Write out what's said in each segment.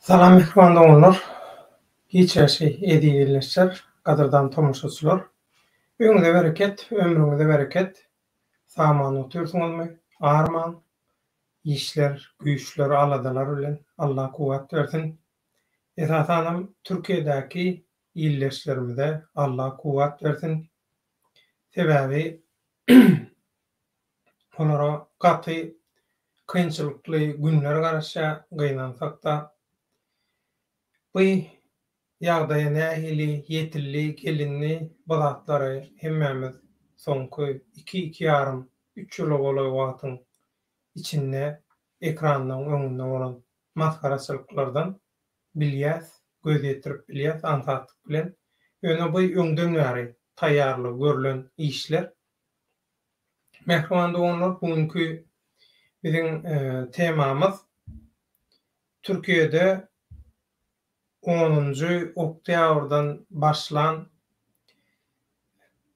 Salam mähriban doganlar, giç ýagşy eziz ildeşler, gadyrdan tomaşaçylar. Öýüňize bereket, ömrüňize bereket. Sag-aman otyrsyňyzmy? Armaň. Işler, güýçler, aladalar bilen Allah kuwwat bersin. Esasanam Türkiýedäki ildeşlerimize Allah kuwwat bersin. Sebäbi Olara gaty kynçylykly günler garaşýar, gynansakda. Bu ýagdaýa nähili ýetildi, gelindi, bu zatlary hemmämiz soňky iki, iki ýarym, üç ýyla golaý wagtyň içinde ekranlaryň öňünde bolan masgaraçylyklardan bilýäs, göz ýetirip bilýäs aňsatlyk bilen. Ýöne bu öňden bäri taýýarlygy görlen işler. Mähriban doganlar, bu günki biziň temamyz Türkiýede onunjy oktýabrdan başlan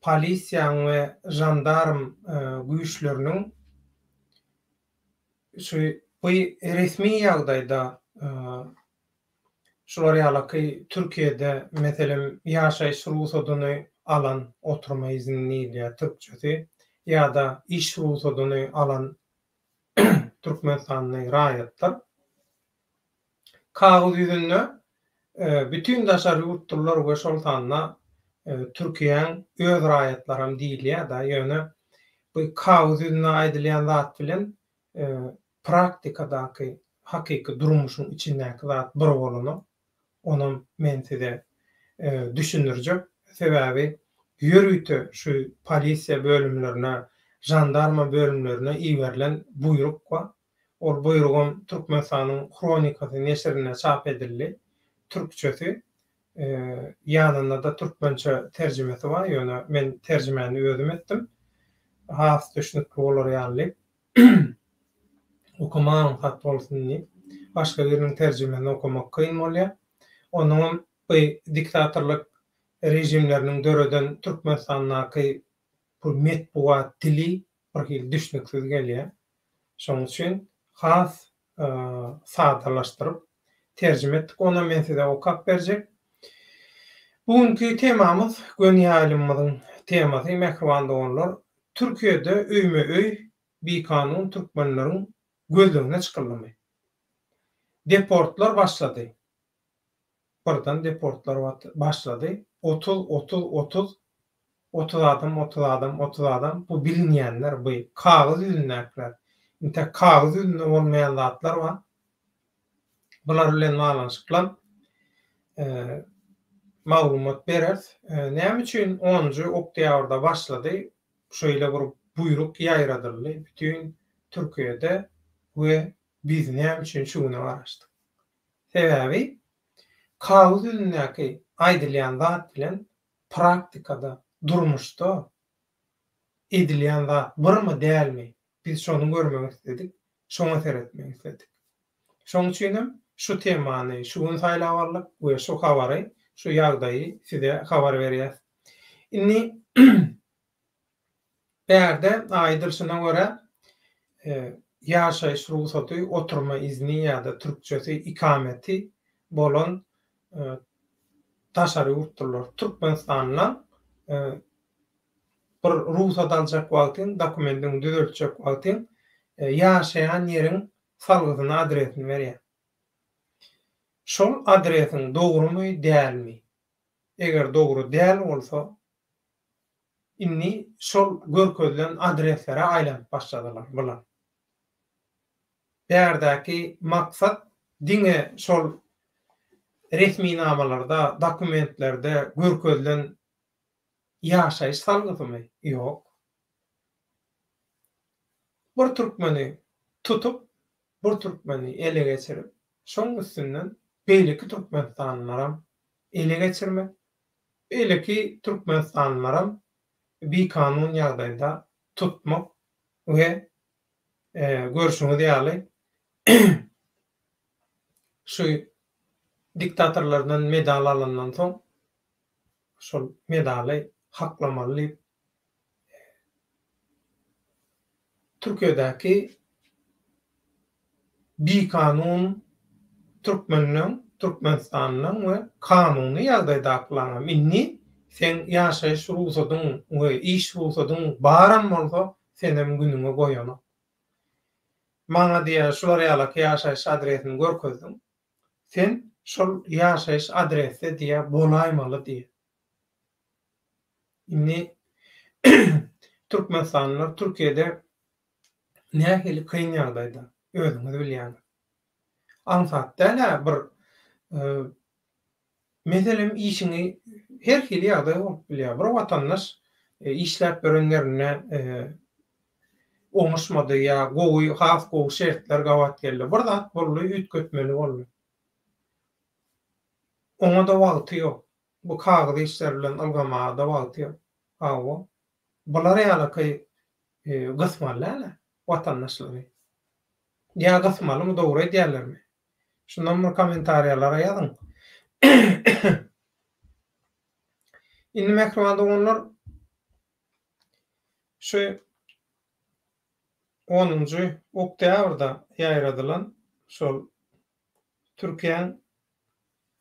polisiýaň we žandarm güýçleriniň şu bu resmi ýagdaýda Şular ýalaky Türkiýede meselem ýaşaýyş rugsadyny alan, oturma izni diýilýär türkçesi, ýa-da iş rugsadyny alan türkmenistanly raýatlar kagyz ýüzünde bütin daşary ýurtlular we şol sanda Türkiýäň öz raýatlaram diýilýär-de, ýöne bu kagyz ýüzünde aýdylýan zat bilen praktikadaky hakyky durmuşyň içindäki zat bir bolanok. Onam men size düşündirjek. Sebäbi ýörite şu polisiýa bölümlerine, žandarma bölümlerine iberilen buýruk bar. Ol buýrugam Türkmenistanyň Hronikasy neşirinde çap edildi. Türkçesi. Ýanynda-da türkmençe terjimesi bar. Ýöne men terjimäni özüm etdim. Has düşnükli bolar ýaly diýip. Okamaň aňsat bolsun diýip, başga biriniň terjimesini okamak kyn bolýar. Onuňam bu diktatorlyk režimleriniň döreden Türkmenistandaky bu metbugat dili bir hili düşnüksiz gelýär. Şonuň üçin has sadalaşdyryp terjime etdik. Onam men size okap berjek. Bu günki temamyz, göni ýaýlymymyzyň temasy, mähriban doganlar, Türkiýede öýme-öý bikanun türkmenleriň gözlegine çykyldymy? Deportlar başlady. Birden deportlar başlady. 30, 30, 30, 30 adam, 30 adam, 30 adam. Bu bilinýänler, bu kagyz ýüzündäkiler. Intäk kagyz ýüzünde bolmaýan zatlar bar. Bular bilen baglanyşykly maglumat bereris. Näme üçin onunjy oktýabrda başlady şeýle bir buýruk ýaýradyldy bütin Türkiýede we biz näme üçin şu güne garaşdyk? Sebäbi kagyz ýüzündäki aýdylýan zat bilen praktikada, durmuşda edilýän zat birmi dälmi biz şony görmek isledik, şoňa seretmek isledik. Şonuň üçin hem şu temany şu gün saýlap aldyk we şu habary, şu ýagdaýy size habar berýäs. Indi bärde aýdylyşyna görä, ýaşaýyş rugsady, oturma izni ýa-da türkçesi ikameti bolan daşary ýurtlular Türkmenistandan bir rugsat aljak wagtyň, dokumentiňi düzeltjek wagtyň ýaşaýan ýeriň salgysyny, adresini berýär. Şol adresiň dogrumy, dälmi? Eger dogry däl bolsa, indi şol görkezilen adreslere aýlanyp başladylar bular. Bärdäki maksat diňe şol resminamalarda, dokumentlerde görkezilen ýaşaýyş salgysymy? Ýok. Bir türkmeni tutup, bir türkmeni ele geçirip, şoň üstünden beýleki türkmenistanlylaram ele geçirmek, beýleki türkmenistanlylaram bikanun ýagdaýda tutmak we görşüňiz ýaly şu diktatorlardan medal alandan soň şol medaly haklamaly diýip Türkiýedäki bikanun. Türkmenleň, Türkmenistanlylaň we kanuny ýagdaýdakylaňam indi seň ýaşaýyş rugsadyň we iş rugsadyň baram bolsa senem günüňe goýanok. Maňa diýýär şular ýalaky ýaşaýyş adresini görkezdiň. Sen şol ýaşaýyş adresde diýýär bolaýmaly diýýär. Indi türkmenistanlylar Türkiýede nähili kyn ýagdaýda özüňiz bilýäňiz. Aňsat däl-ä bir meselem işiňi her hili ýagdaý bolup bilýär. Bir watandaş işläp ýören ýerinde oňuşmady ýa gowy has gowy şertler gabat geldi. Bir zat boldy üýtgetmeli boldy. Oňa-da wagty ýok. Bu kagyz işleri bilen ylgamaga-da wagty ýok. Hawa. Bular ýalaky gysmaly däl-ä watandaşlary. Ýa gysmalymy dogry edýärlermi? Şundan bir kommentariýalara ýazyň. Indi mähriban doganlar şu onunjy oktýabrda ýaýradylan şol Türkiýäň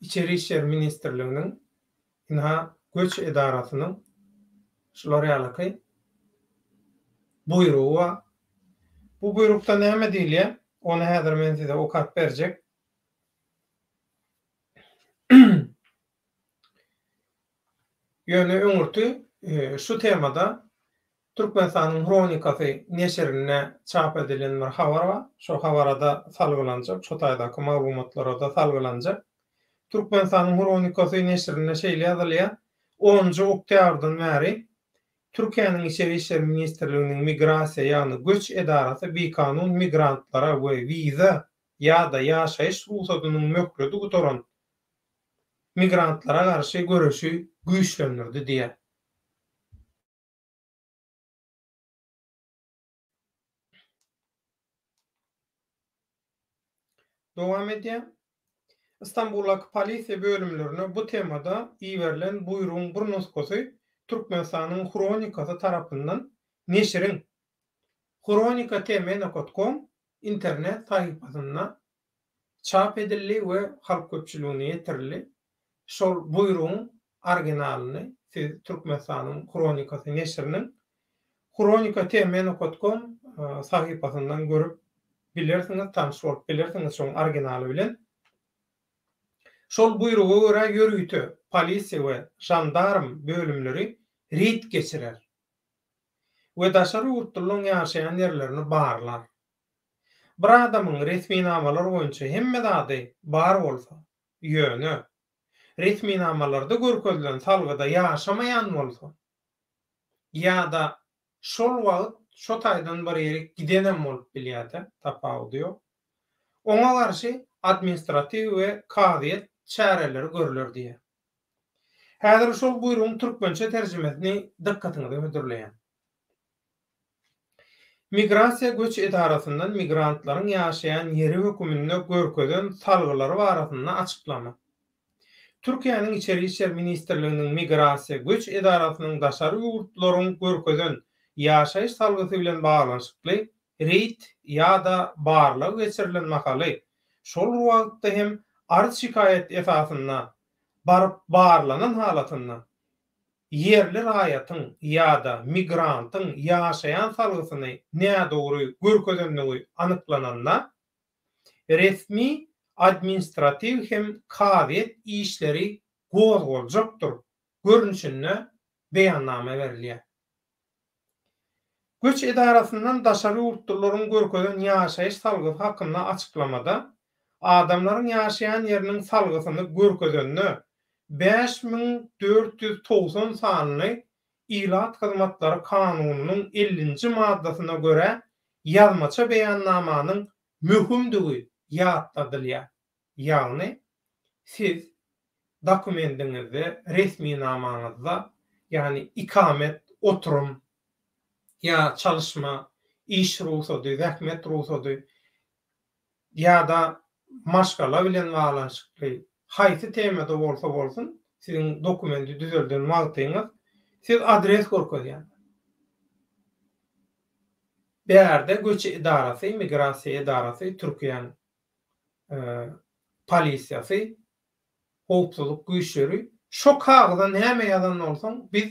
Içeri işler ministrliginiň ynha göç edarasynyň şular ýalyky buýrugy bar. Bu buýrukda näme diýilýär? Ony häzir men size okap berjek. Ýöne öňürti şu temada Türkmenistanyň Hronikasy neşirinde çap edilen bir habar bar. Şo habara-da salgylanjak, şo taýdaky maglumatlara-da salgylanjak. Türkmenistanyň Hronikasy neşirinde şeýle ýazylýar, Onunjy oktýabrdan bäri Türkiýäniň Içeri işler ministrliginiň Migrasiýa, ýagny göç edarasy bikanun migrantlara we wiza ýa-da ýaşaýyş rugsadynyň möhleti gutaran migrantlara garşy göreşi güýçlendirdi diýýär. Dowam edýär. Stambuldaky polisiýa bölümlerine bu temada iberilen buýrugyň bir nusgasy Türkmenistanyň Hronikasy tarapyndan neşiriň hronikatm.com internet sahypasynda çap edildi we halk köpçüligine ýetirildi. Şol buýrugyň originalyny siz Türkmenistanyň Hronikasy neşiriniň hronikatm.com sahypasyndan görüp bilersiňiz, tanyş bolup bilersiňiz şoň originaly bilen. Şol buýruga görä ýörite polisiýa we žandarm bölümleri reýd geçirer we daşary ýurtlylaryň ýaşaýan ýerlerini barlar. Bir adamyň resminamalar boýunça hemme zady bar bolsa, ýöne resminamalarda görkezilen salgyda ýaşamaýan bolsa ýa-da şol wagt şo taýdan bir ýerik gidenem bolup bilýär-de, tapawudy ýok. Oňa garşy administratiw we kazyýet çäreleri görler diýýär. Häzir şol buýrugyň türkmençe terjimesini dykgatyňyza hödürleýän. Migrasiýa göç edarasyndan migrantlaryň ýaşaýan ýeri höküminde görkezen salgylary barasynda açyklama. Türkiýäniň Içeri işler ministrliginiň Migrasiýa göç edarasynyň daşary ýurtlaryň görkezen ýaşaýyş salgysy bilen baglanyşykly reýd ýa-da barlag geçirilen mahaly şol bir wagtda hem arz-şikaýat esasynda baryp barlanan halatynda ýerli raýatyň ýa-da migrantyň ýaşaýan salgysyny nädogry görkezendigi anyklananda, resmi administratiw hem kazyýet işleri gozgaljakdyr görnüşinde beýannama berilýär. Göç edarasyndan daşary ýurtlularyň görkezen ýaşaýyş salgysy hakynda açyklamada, adamlaryň ýaşaýan ýeriniň salgysyny görkezende 5490 sanly Ilat hyzmatlary kanunynyň ellinji maddasyna görä ýazmaça beýannamanyň möhümdigi ýatladylýar. Ýagny, siz dokumendiňizde, resminamaňyzda, ýagny ikamet, oturym ýa çalyşma, iş rugsady, zähmet rugsady ýa-da maşgala bilen baglanyşykly haýsy temada bolsa bolsun, siziň dokumendi düzelden wagtyňyz siz adres görkezýäňiz. Bärde göç edarasy, migrasiýa edarasy Türkiýäň. polisiýasy, howpsuzlyk güýçleri şo kagyza näme ýazan bolsaň biz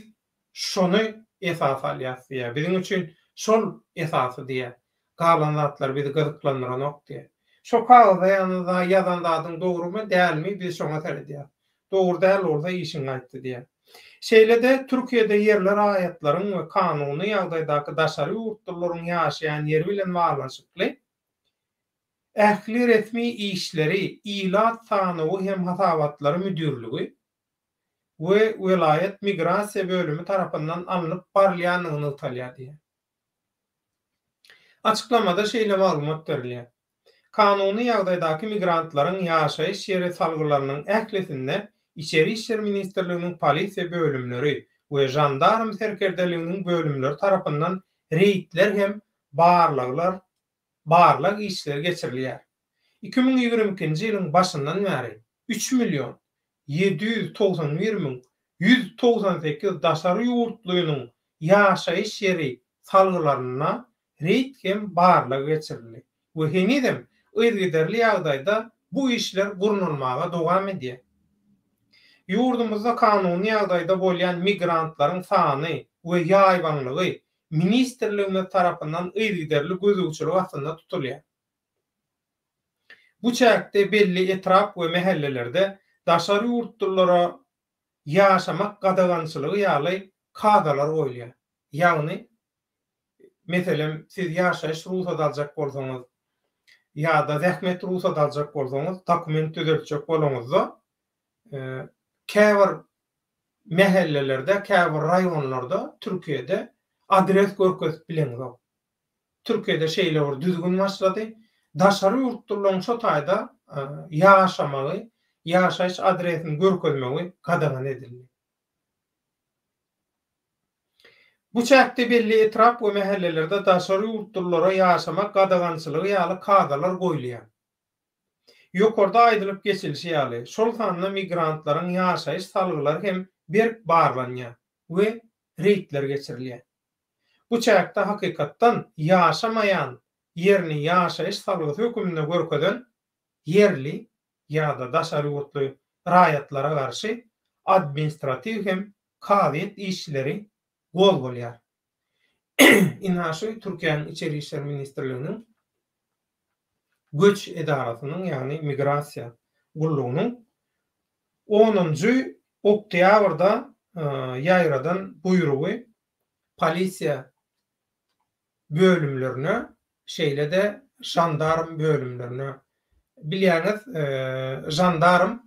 şony esas alýas diýýär. Biziň üçin şol esasy diýýär. Galan zatlar bizi gyzyklandyranok diýýär. Şo kagyza ýazan zadyň dogrumy, dälmi biz şoňa seredýäs. Dogry däl bolsa işiň gaýtdy diýýär. Şeýle-de Türkiýede ýerli raýatlaryň we kanuny ýagdaýdaky daşary ýurtlularyň ýaşaýan ýeri bilen baglanyşykly ähli resmi işleri Ilat sanawy hem hasabatlary müdirligi we welaýat migrasiýa bölümi tarapyndan alnyp barylýandygy nygtalýar diýýär. Açyklamada şeýle maglumat berilýär, Kanuny ýagdaýdaky migrantlaryň ýaşaýyş ýeri salgylarynyň ählisinde Içeri işler ministrliginiň polisiýa bölümleri we žandarm serkerdeliginiň bölümleri tarapyndan reýdler hem barlaglar barlag işleri geçirilýär. 2022-nji ýylyň başyndan bäri üç million 791 müň 198 daşary ýurtlynyň ýaşaýyş ýeri salgylarynda reýd hem barlag geçirildi we henizem yzygiderli ýagdaýda bu işler gurnalmaga dowam edýär. Ýurdumyzda kanuny ýagdaýda bolýan migrantlaryň sany we ýaýbaňlygy ministrligimiz tarapyndan yzygiderli gözegçilik astynda tutulýar. Bu çäkde belli etrap we mähellelerde daşary ýurtlulara ýaşamak gadagançylygy ýaly kadalar goýulýar. Ýagny, meselem, siz ýaşaýyş rugsady aljak bolsaňyz ýa-da zähmet rugsady aljak bolsaňyz, dokument düzeltjek bolaňyzda, käbir mähellelerde, käbir raýonlarda Türkiýede adres görkezip bileňzok. Türkiýede şeýle bir düzgün başlady. Daşary ýurtlylaryň şo taýda ýaşamagy, ýaşaýyş adresini görkezmegi gadagan edildi. Bu çäkde belli etrap we mähellelerde daşary ýurtlylara ýaşamak gadagançylygy ýaly kadalar goýulýar. Ýokarda aýdylyp geçilişi ýaly, şol sanda migrantlaryň ýaşaýyş salgylary hem berk barlanýar we reýdler geçirilýär. Bu çäkde hakykatdan ýaşamaýan ýerini ýaşaýyş salgysy höküminde görkezen ýerli ýa-da daşary ýurtly raýatlara garşy administratiw hem kazyýet işleri gozgalýar. Ynha şu Türkiýäniň Içeri işler ministrliginiň göç edarasynyň, ýagny migrasiýa gullugynyň onunjy oktýabrda ýaýradan buýrugy polisiýa bölümlerine, şeýle-de žandarm bölümlerine, bilýäňiz, žandarm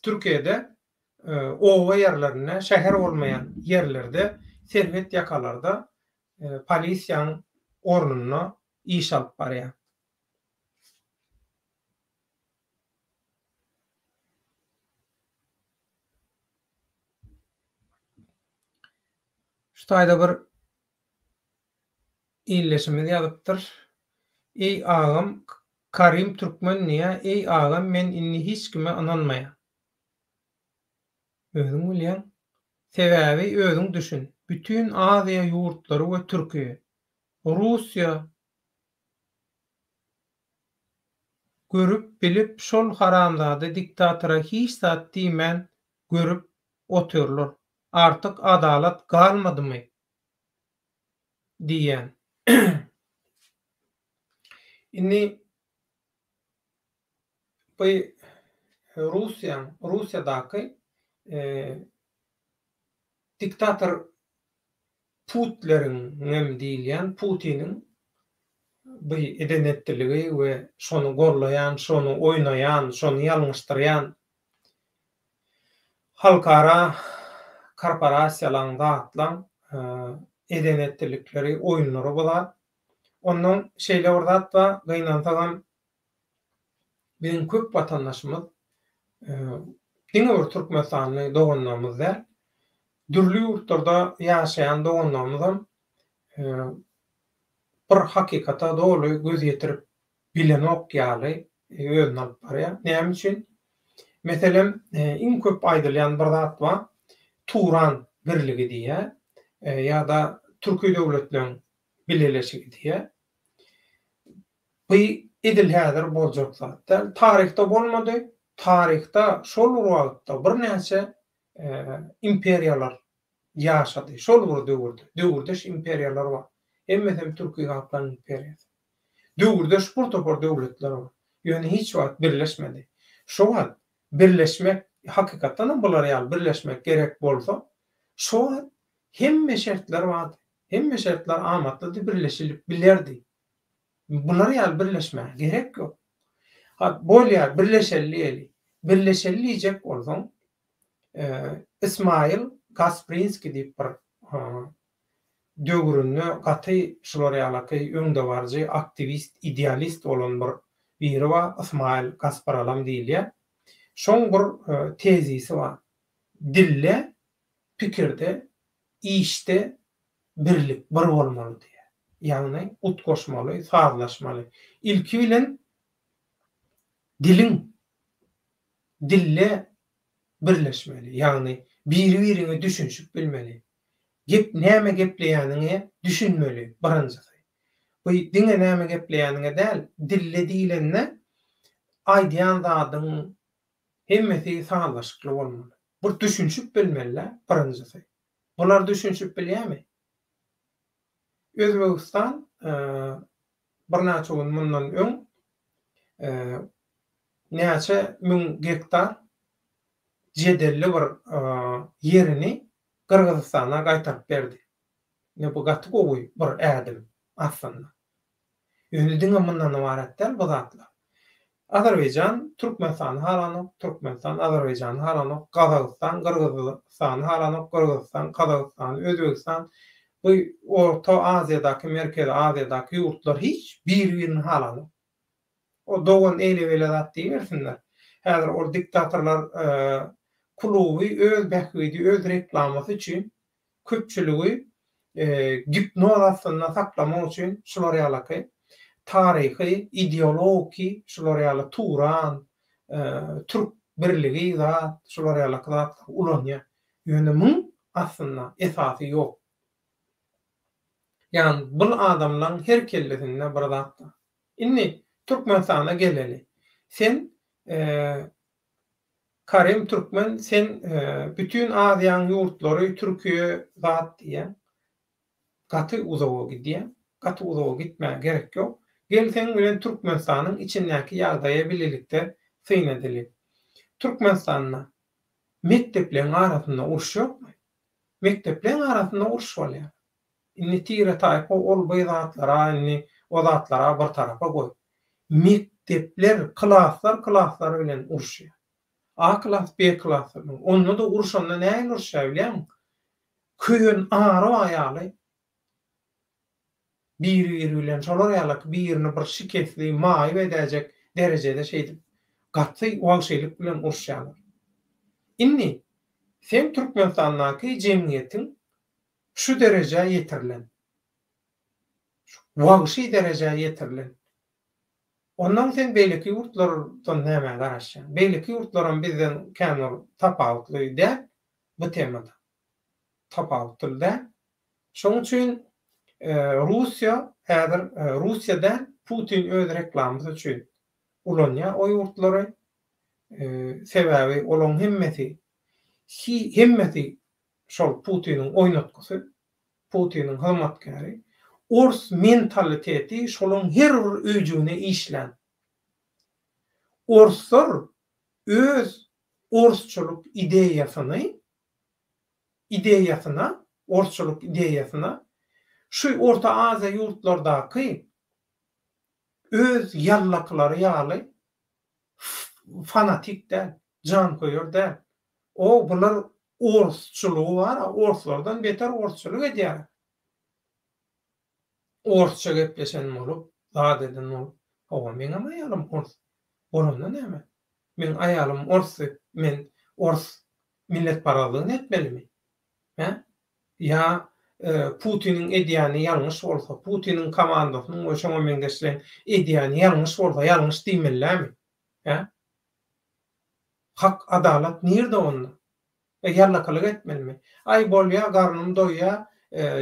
Türkiýede oba ýerlerinde, şäher bolmaýan ýerlerde, serhet ýakalarda polisiýanyň ornunda iş alyp barýar. Şu taýda bir ildeşimiz ýazypdyr. Eý agam Karim Türkmen diýýär, eý agam men indi hiç kime ynanmaýan. Özüň bilýäň. Sebäbi özüň düşün. Bütin Aziýa ýurtlary we Türkiýe, Russiýa görüp bilip şol haramzada diktatora hiç zat diýmän görüp otyrlar. Artyk adalat galmadymy diýýän. Indi bu Russiýaň, Russiýadaky diktator Putleriňem diýilýän Putiniň bu eden-etdiligi we şony gollaýan, şony oýnaýan, şony ýalňyşdyrýan halkara korporasiýalaň, zatlaň eden-etdilikleri, oýunlary bu zat. Onnoň şeýle bir zat bar, gynansagam biziň köp watandaşymyz diňe bir türkmenistanly doganlarymyz däl, dürli ýurtlarda ýaşaýan doganlarymyzam bir hakykata doly göz ýetirip bilenok ýaly özüni alyp barýar. Näme üçin? Meselem, iň köp aýdylýan bir zat bar, Turan birligi diýýär ýa-da Türki döwletleriň bileleşigi diýýär. Bu. Edil häzir boljak zat däl. Taryhda bolmady. Taryhda şol bir wagtda birnäçe imperiýalar ýaşady. Şol bir döwürde. Döwürdeş imperiýalar bar. Hemmesem türki halklaryň imperiýasy. Döwürdeş bir topar döwletler bar. Ýöne hiç wagt birleşmedi. Şo wagt birleşmek, hakykatdanam bular ýaly birleşmek gerek bolsa, şo wagt hemme şertler bardy. Hemme şertler amatlydy, birleşilip bilerdi. Bular ýaly birleşmäge gerek ýok. Ha, bolýar, birleşeli diýeli. Birleşeli diýjek bolsaň, Ismail Gasprinskiý diýip bir döwründe gaty şular ýalaky öňdebaryjy aktiwist, idealist bolan bir biri bar, Ismail Gasparalam diýilýär. Şoň bir tezisi bar. Dilde, pikirde, işde birlik, bir bolmaly diýýär. Ýagny utgaşmaly, sazlaşmaly. Ilki bilen diliň, dilde birleşmeli. Ýagny biri-biriňe düşünişip bilmeli. Gep näme gepleýäniňe düşünmeli birinjisi. Bu diňe näme gepleýäniňe däl, dilde diýlende aýdýan zadyň hemmesi sazlaşykly bolmaly. Bir düşünişip bilmeli-dä birinjisi. Bular düşünişip bilýärmi? Özbegistan birnäçe gün mundan öň näçe müň gektar jedelli bir ýerini Gyrgyzystana gaýtaryp berdi. Ine bu gaty gowy bir ädim aslynda. Ýöne diňe mundan ybarat däl bu zatlar. Azerbaýjan Türkmenistany halanok, Türkmenistan Azerbaýjany halanok, Gazagystan Gyrgyzystany halanok, Gyrgyzystan Gazagystany, Özbegistan bu Orta Aziýadaky, Merkezi Aziýadaky ýurtlar hiç biri-birini halanok. O dogan eýle-beýle zat diýibersinler. Häzir ol diktatorlar kluby öz bähbidi, öz reklamasy üçin köpçüligi gipnoz astynda saklamak üçin şular ýalaky taryhy, ideologiki şular ýaly Turan, türk birligi zat, şular ýalaky zatlary ulanýar. Ýöne muň aslynda esasy ýok. Ýagny bul adamlaň her kellesinde bir zat bar. Indi Türkmenistana geleli. Sen Karim Türkmen sen bütin Aziýaň ýurtlary Türkiýe zat diýýäň. Gaty uzaga gidýäň. Gaty uzaga gitmäge gerek ýok. Gel seň bilen Türkmenistanyň içindäki ýagdaýa bilelikde syn edeli. Türkmenistanda mekdepleň arasynda uruş ýokmy? Mekdepleň arasynda uruş bolýar. Indi tire taýpa ol by zatlara indi o zatlara bir tarapa goý. Mekdepler klaslar klaslar bilen uruşýar. A klas B klas bilen. Onda-da uruşanda nähili uruşýar bilýäňmi? Köýen ary bar ýaly biri-biri bilen şolar ýalaky birini bir şikesli, maýyp edäýjek derejede şeýdip gaty wagşylyk bilen uruşýarlar. Indi sen Türkmenistandaky jemgyýetiň şu derejä ýetirilen. Şu wagşy derejä ýetirilen. Ondan sen beýleki ýurtlardan nämä garaşýaň? Beýleki ýurtlaram bizden kän bir tapawutly däl bu temada. Tapawutly däl. Şonuň üçin Russiýa häzir Russiýa däl, Putin öz reklamasy üçin ulanýar o ýurtlary. Sebäbi olaryň hemmesi hemmesi şol Putiniň oýnatgysy, Putiniň hyzmatkäri. Ors mentaliteti şolaň her bir öýjügine işlän. Orslar öz orsçulyk ideýasyny ideýasyna, orsçulyk ideýasyna şu Orta Aziýa ýurtlardaky öz ýallakylary ýaly fanatik däl, janköýer däl. O bular orsçulygy bar-a, orslardan beter orsçulyk edýär. Orsça gepleşen bolup, zat eden bolup, hawa, meňem aýalym ors. Bolanda näme? Meň aýalym ors diýip, men ors milletparazlygyny etmelimi? Hä? Ýa Putiniň edýäni ýalňyş bolsa, Putiniň komandasynyň we şoňa meňzeşleň edýäni ýalňyş bolsa, ýalňyş diýmelilämi? Hä? Hak, adalat nirde onda? E, ýallakalyk etmelimi? Aý, bolýa, garnym doýýa,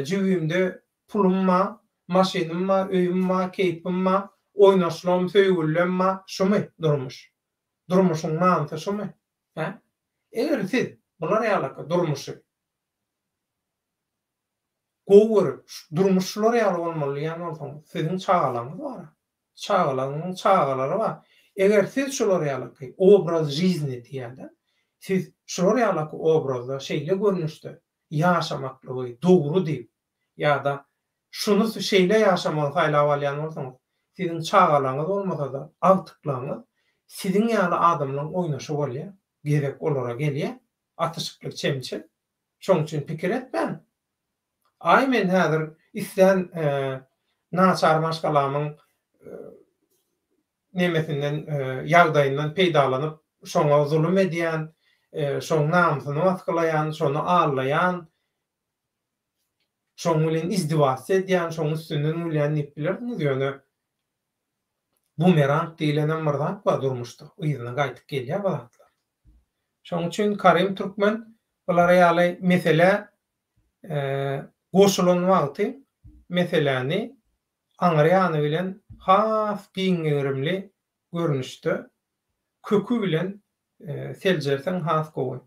jübimde pulum ba, maşynym ba, öýüm ba, keýpim ba. Oýnaşlam, söýgülem bar. Şumy durmuş? Durmuşyň manysy şumy? Hä? Eger siz bular ýalyky durmuşy gowy görüp, durmuş şular ýaly bolmaly diýýän bolsaňyz, siziň çagalaryňyz bar-a. Çagalaryňyzyň çagalary bar. Eger siz şular ýalyky obraz žizni diýýär-de, siz şular ýalyky obrazda, şeýle görnüşde ýaşamaklygy dogry diýip ýa-da şuny şeýle ýaşamagy saýlap alýan bolsaňyz, siziň çagalaryňyz bolmasa-da, agtyklaryňyz siziň ýaly adamlaryň oýnaşy bolýar, gezek olara gelýär, atyşykly çemçe. Şoň üçin pikir etmäň. Aý men häzir islän naçar maşgalamyň nemesinden ýagdaýyndan peýdalanyp şoňa zulum edýän, şoň namysyny basgylaýan, şony aldaýan, şoň bilen izdiwasiýa edýän, şoň üstünden gülýän diýip bilersiňiz, ýöne bumerang diýilenem bir zat bar durmuşda, yzyna gaýdyp gelýär bu zatlar. Şoň üçin Karim Türkmen bular ýaly meselä goşulan wagty meseläni aňry ýany bilen has giň gerimli görnüşde köki bilen seljerseň has gowy.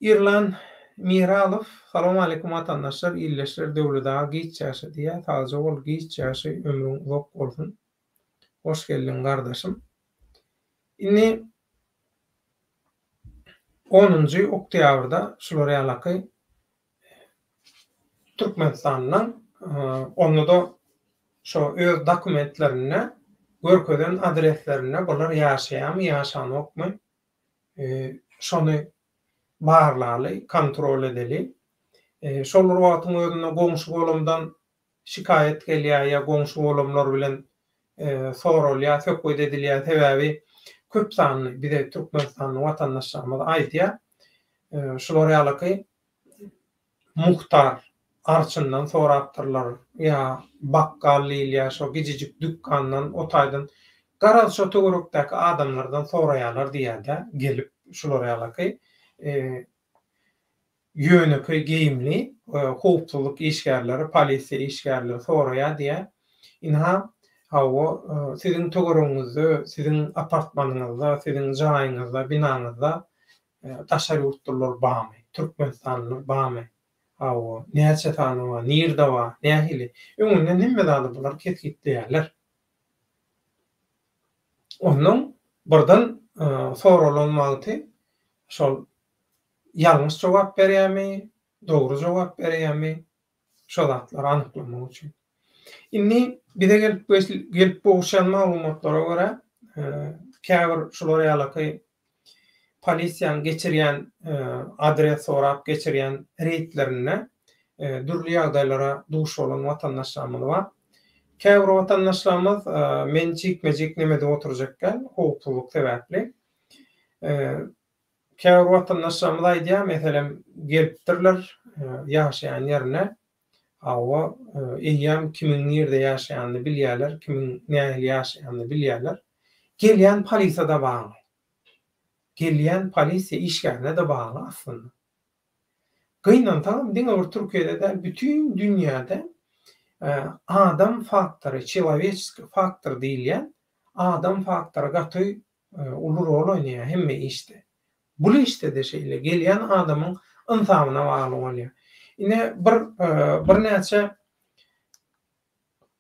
Irlan Miralow Salowmaleýkum watandaşlar ildeşler Döwlet aga giç ýaşa diýýär sagja bol giç ýaşa ömrüň uzak bolsun hoş geldiň gardaşym. Indi onunjy oktýabrda şular ýalaky Türkmenistandan onda-da şo öz dokumentlerinde görkezen adreslerinde bular ýaşaýarmy, ýaşanokmy şony barlaly, kontrol edeli. Şol bir wagtyň özünde goňşy-golamdan şikaýat gelýär ýa goňşy-golamlar bilen soralýar, söhbet edilýär. Sebäbi köp sanly bize türkmenistanly watandaşlarymyz aýdýar, şular ýalyky muhtar arçyndan sorapdyrlar ýa bakgal diýilýär şo gijijik dükkandan o taýdan garaz şo töwerekdäki adamlardan soraýarlar diýýär-de gelip şular ýalyky ýönekeý geýimli howpsuzlyk işgärleri, polisiýa işgärleri soraýar diýýär. Ynha, hawa, siziň töweregiňizde, siziň apartmanyňyzda, siziň jaýyňyzda, binaňyzda daşary ýurtlular barmy, türkmenistanlylar barmy? Hawa, näçe sany bar, nirde bar, nähili? Öňünden hemme zady bular kesgitleýärler. Onnoň birden soralan wagty şol ýalňyş jogap berýärmi, dogry jogap berýärmi, şo zatlary anyklamak üçin. Indi bize gelip gelip gowuşýan maglumatlara görä, käbir şular ýalaky polisiýanyň geçirýän adres sorap geçirýän reýdlerinde dürli ýagdaýlara duş bolan watandaşlarymyz bar. Käbir watandaşlarymyz men jikme-jik neme edip oturjak däl, howpsuzlyk sebäpli. Käbir watandaşlarymyz aýdýar, meselem, gelipdirler ýaşaýan ýerine, hawa, eýýäm kimiň nirde ýaşaýanyny bilýärler, kimiň nähili ýaşaýanyny bilýärler. Gelýän polisiýa-da bagly. Gelýän polisiýa işgärine-de bagly aslynda. Gynansagam, diňe bir Türkiýede däl, bütin dünýäde adam faktory, çeloweçeskiý faktor diýilýän adam faktory gaty uly rol oýnaýar hemme işde. Bul işde-de şeýle, gelýän adamyň ynsabyna bagly bolýar. Ine bir birnäçe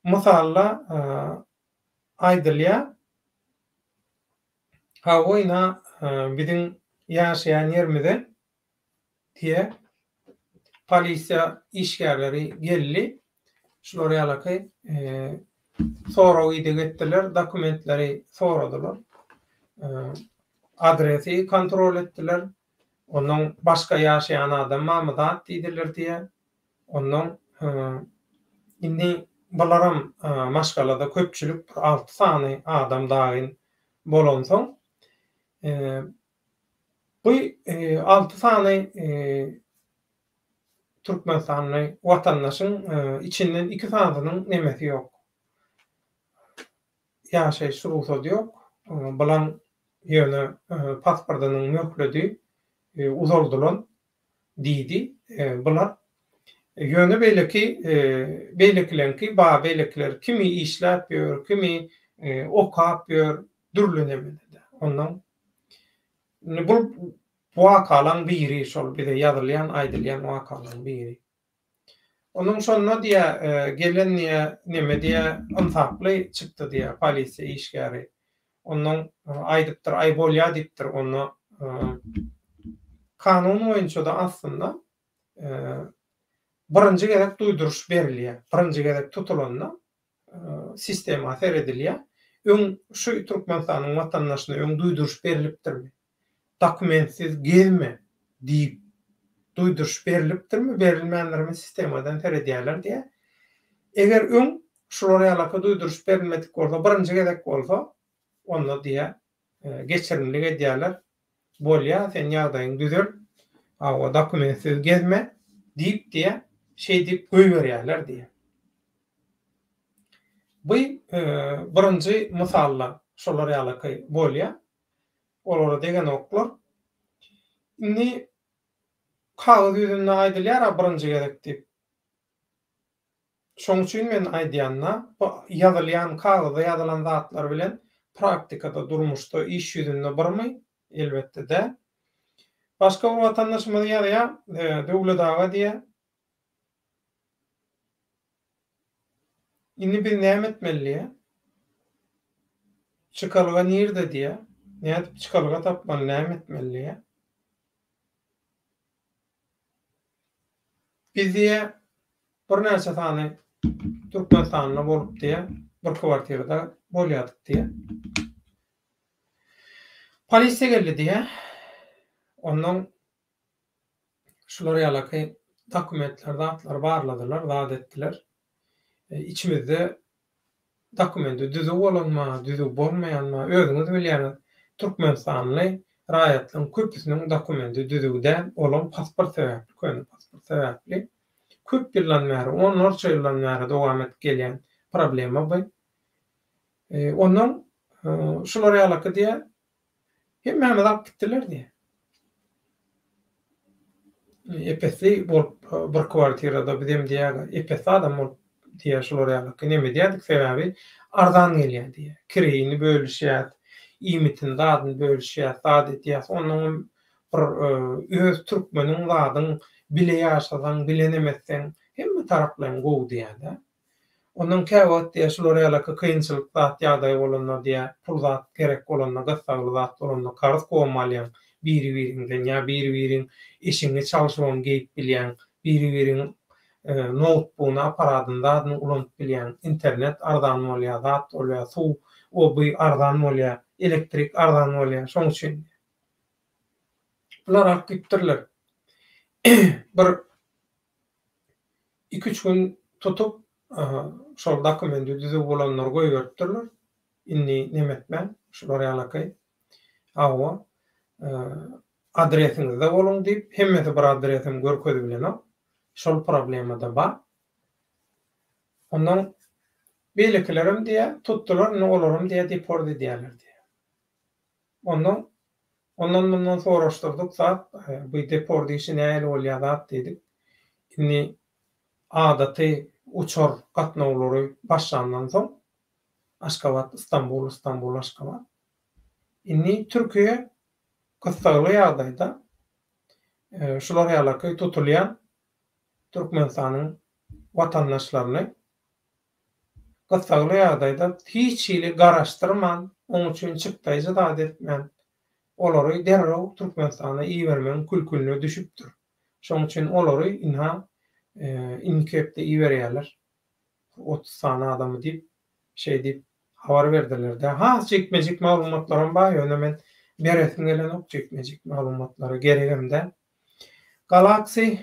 mysalda aýdylýar. Hawa ina biziň ýaşaýan ýerimize diýe polisiýa işgärleri geldi. Şular ýalaky sorag-ideg etdiler, dokumentleri soradylar. Adresi kontrol etdiler. Ondan başga ýaşaýan adam barmy zat diýdiler diýe. Ondan indi bularam maşgalada köpçülik bir alty sany adam dagyn bolansoň Bu alty sany türkmenistanly watandaşyň içinden iki sanysynyň nemesi ýok. Ýaşaýyş rugsady ýok. Bulaň ýöne pasportynyň möhledi uzaldylan diýdi bular. Ýöne beýleki beýlekileňki bar, beýlekiler kimi işläp ýör, kimi okap ýör, dürli nemede-de. Onnoň indi bu wakalaň biri şol bize ýazylýan, aýdylýan wakalaň biri. Onuň şonda diýä, gelen diýä, neme diýä, ynsaply çykdy diýä, polisiýa işgäri. Onnoň aýdypdyr, aý bolýa diýipdir, onda kanun boýunça-da aslynda birinji gezek duýduryş berilýär. Birinji gezek tutulanda sistema seredilýär. Öň şu Türkmenistanyň watandaşyna öň duýduryş berlipdirmi? Dokumentsiz gezme diýip duýduryş berlipdirmi, berilmändirmi sistemadan seredýärler diýýär. Eger öň şular ýalaka duýduryş berilmedik bolsa, birinji gezek bolsa, onda diýýär, geçirimlik edýärler. Bolýar, sen ýagdaýyňy düzelt, hawa, dokumentsiz gezme diýip diýýär, şeý diýip goýberýärler diýýär. Bu birinji mysalda şolar ýalaky bolýar. Olara degenoklar. Indi kagyz ýüzünde aýdylýar-a birinji gezek diýip. Şoň üçin men aýdýan-da, bu ýazylýan, kagyzda ýazylan zatlar bilen praktikada, durmuşda, iş ýüzünde birmi? Elbetde däl. Başga bir watandaşymyz ýazýar, Döwlet aga diýýär. Indi biz näme etmeli diýýär. Çykalga nirde diýýär. Nädip çykalga tapmaly, näme etmeli diýýär. Biz diýýär, birnäçe sany türkmenistanly bolup diýýär, bir kwartirada bolýardyk diýýär. Polisiýa geldi diýýär. Ondan şular ýalaky dokumentler, zatlary barladylar, zat etdiler. Içimizde Dokumenti düzüw bolanma, düzüw bolmaýanma, özüňiz bilýäňiz, türkmenistanly raýatlaryň köpüsiniň dokumenti düzüw däl, olam pasport sebäpli, köne pasport sebäpli. Köp ýyldan bäri, onlarça ýyldan bäri dowam edip gelýän problema bu. Ondan şular ýalaky diýýär, Hemmämizi alyp gitdiler diýýär. Epesli bolup bir kwartirada bizem diýýär, epesli adam bolup diýýär şular ýaly neme edýärdik sebäbi arzan gelýär diýýär. Kireýini bölüşýäs, iýmitini zadyny bölüşýäs, zat edýäs. Onnoňam bir öz türkmeniň zadyň bile ýaşasaň, bile neme etseň hemme taraplaýyn gowy diýýär-de. Ondan käwagt diýýär, şular ýalaky kynçylyk zat ýagdaý bolanda diýýär, pul zat gerek bolanda, gyssagly zat bolanda karz kowum alýaň biri-biriňden ýa biri-biriň eşigiňi çalşybam geýip bilýäň, biri-biriň noutbugyny, apparadyny zadyny ulanyp bilýäň, internet arzan bolýar, zat bolýar, suw o-bu arzan bolýar, elektrik arzan bolýar, şoň üçin diýýär. Bular alyp gitipdirler. Bir Iki-üç gün tutup, şol dokumenti düzüw bolanlary goýberipdirler. Indi neme etmäň, şular ýalaky. Hawa, adresiňizde boluň diýip, hemmesi bir adresem görkezibilenok. Şol problema-da bar. Ondan beýlekilerem diýýär, tutdular, indi olaram diýýär, deport edýärler diýýär. Ondan ondan-mundan soraşdyrdyk zat, bu deport işi nähili bolýar zat diýdik. Indi adaty uçar gatnawlary başlandan soň, Aşgabat, Istanbul, Istanbul, Aşgabat. Indi Türkiýe gyssagly ýagdaýda şular ýalaky tutulýan Türkmenistanyň watandaşlaryny Gyssagly ýagdaýda hiç hili garaşdyrman, oň üçin çykdaýjy zat etmän, olary derrew Türkmenistana ibermegiň külkünine düşüpdir. Şoň üçin olary ynha indiki hepde iberýärler. 30 sany adamy diýip, şeý diýip habar berdiler-dä. Has jikme-jik maglumatlaram bar, ýöne men beresim gelenok jikme-jik maglumatlary, geregem däl. Galaxy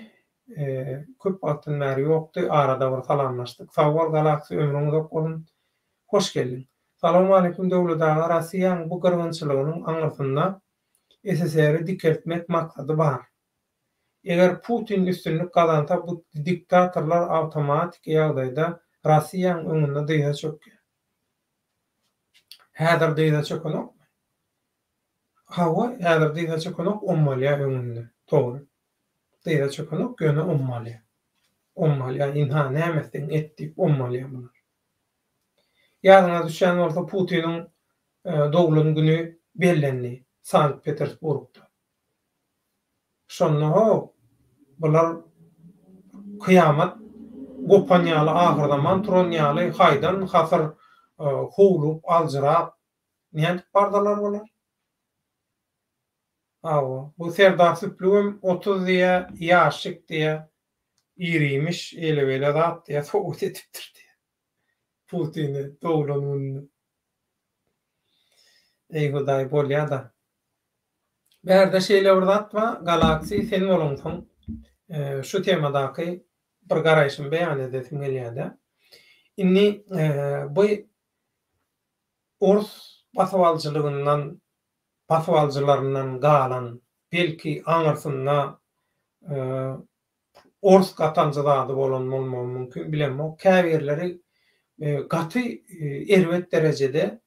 Köp wagtdan bäri ýokdy, arada bir salamlaşdyk. Sag bol Galaxy ömrüň uzak bolun. Hoş geldiň. Salowmaleýkim Döwlet aga Rossiýaň bu gyrgynçylygynyň aňyrsynda SSR-i dikeltmek maksady bar. Eger Putin üstünlik gazansa bu diktatorlar awtomatiki ýagdaýda Rossiýaň öňünde dyza çökýär. Häzir dyza çökenokmy? Hawa häzir dyza çökenok ommalýar öňünde. Dogry. Dyza çökenok ýöne ommalýar. Ommalýar, ynha, näme etseň et diýip ommalýar bular. Ýadyňyza düşýän bolsa Putiniň doglan güni bellendi Sankt-Petersburgda. Şonda ho, bular kyýamat gopan ýaly, ahyrzaman turan ýaly haýdan hasyr howlugyp, aljyrap nädip bardylar bular? Hawa, bu Serdar Süplügem 30 diýýä, ýaşjyk diýýä, irimiş, eýle-beýle zat diýýä, sowgat edipdir diýýä. Putine doglan gününde. Eý Hudaý, bolýa-da. Bärde şeýle bir zat bar, Galaxy sen bolaňsoň, şu temadaky bir garaýşymy beýan edesim gelýär-de. Indi bu ors basybalyjylygyndan basybalyjylaryndan galan, belki aňyrsynda ors gatanjy zady bolan bolmagy mümkin, bilemok. Käbirleri gaty erbet derejede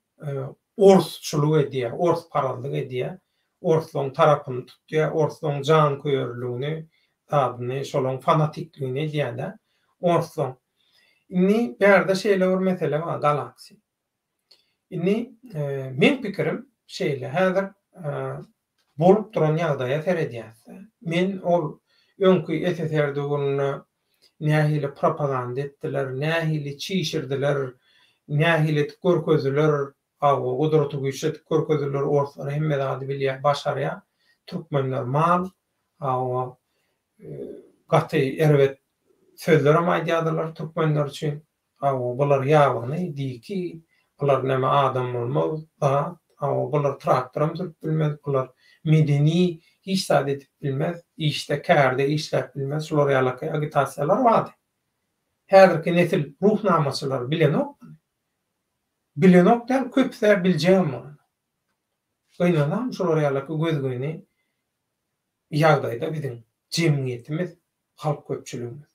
orsçulyk edýär, orsparazlyk edýär, orslaryň tarapyny tutýar, orslaryň janköýerligini, zadyny, şolaryň fanatikligini edýär-de, orslaryň. Indi bärde şeýle bir mesele bar, Galaxy. Indi meň pikirim şeýle, häzir bolup duran ýagdaýa seredýäs-de, men ol öňki SSR döwründe nähili propaganda etdiler, nähili çişirdiler, nähili edip görkezdiler, hawa, gudraty güýçli edip görkezdiler, orslar hemme zady bilýär, başarýar, türkmenler mal, hawa, gaty erbet sözlerem aýdýardylar türkmenler üçin. Hawa, bular ýabany, diki, bular näme adam bolmaz, zat, hawa, bular traktoram sürüp bilmez, bular medeni, hiç zat edip bilmez, işde, kärde işläp bilmez, şular ýalaky agitasiýalar bardy. Häzirki nesil ruhnamaçylar bilenok muny. Bilenok däl, köpüs-ä biljegem bolanok. Gynanam şular ýalaky gözgyny ýagdaýda biziň jemgyýetimiz, halk köpçüligimiz.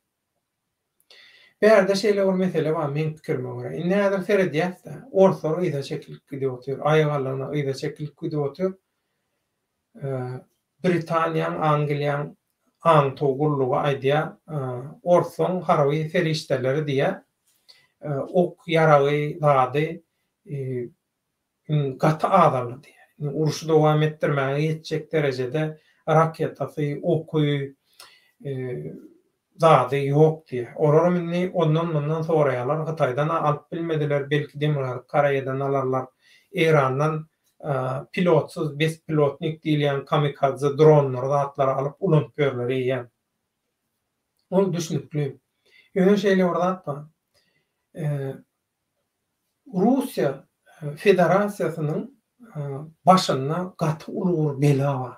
Bärde şeýle bir mesele bar meň pikirime görä. Indi häzir seredýäs-de, orslar yza çekilip gidip otyr, aýagallygyna yza çekilip gidip otyr. Britaniýaň, Angliýaň aňtaw gullugy aýdýar, orslaň harby serişdeleri diýýär, ok ýaragy zady Indi gaty azaldy diýýär. Indi urşy dowam etdirmäge ýetjek derejede raketasy, oky, zady ýok diýýär. Olaram indi ondan-mundan soraýarlar. Hytaýdan-a alyp bilmediler, belki Demirgazyk Koreýadan alarlar. Eýrandan pilotsyz, bespilotnik diýilýän kamikadze dronlary zatlary alyp ulanyp ýörler eýýäm. Ol düşnükli. Ýöne şeýle bir zat bar. Russiýa Federasiýasynyň başynda gaty uly bir bela bar.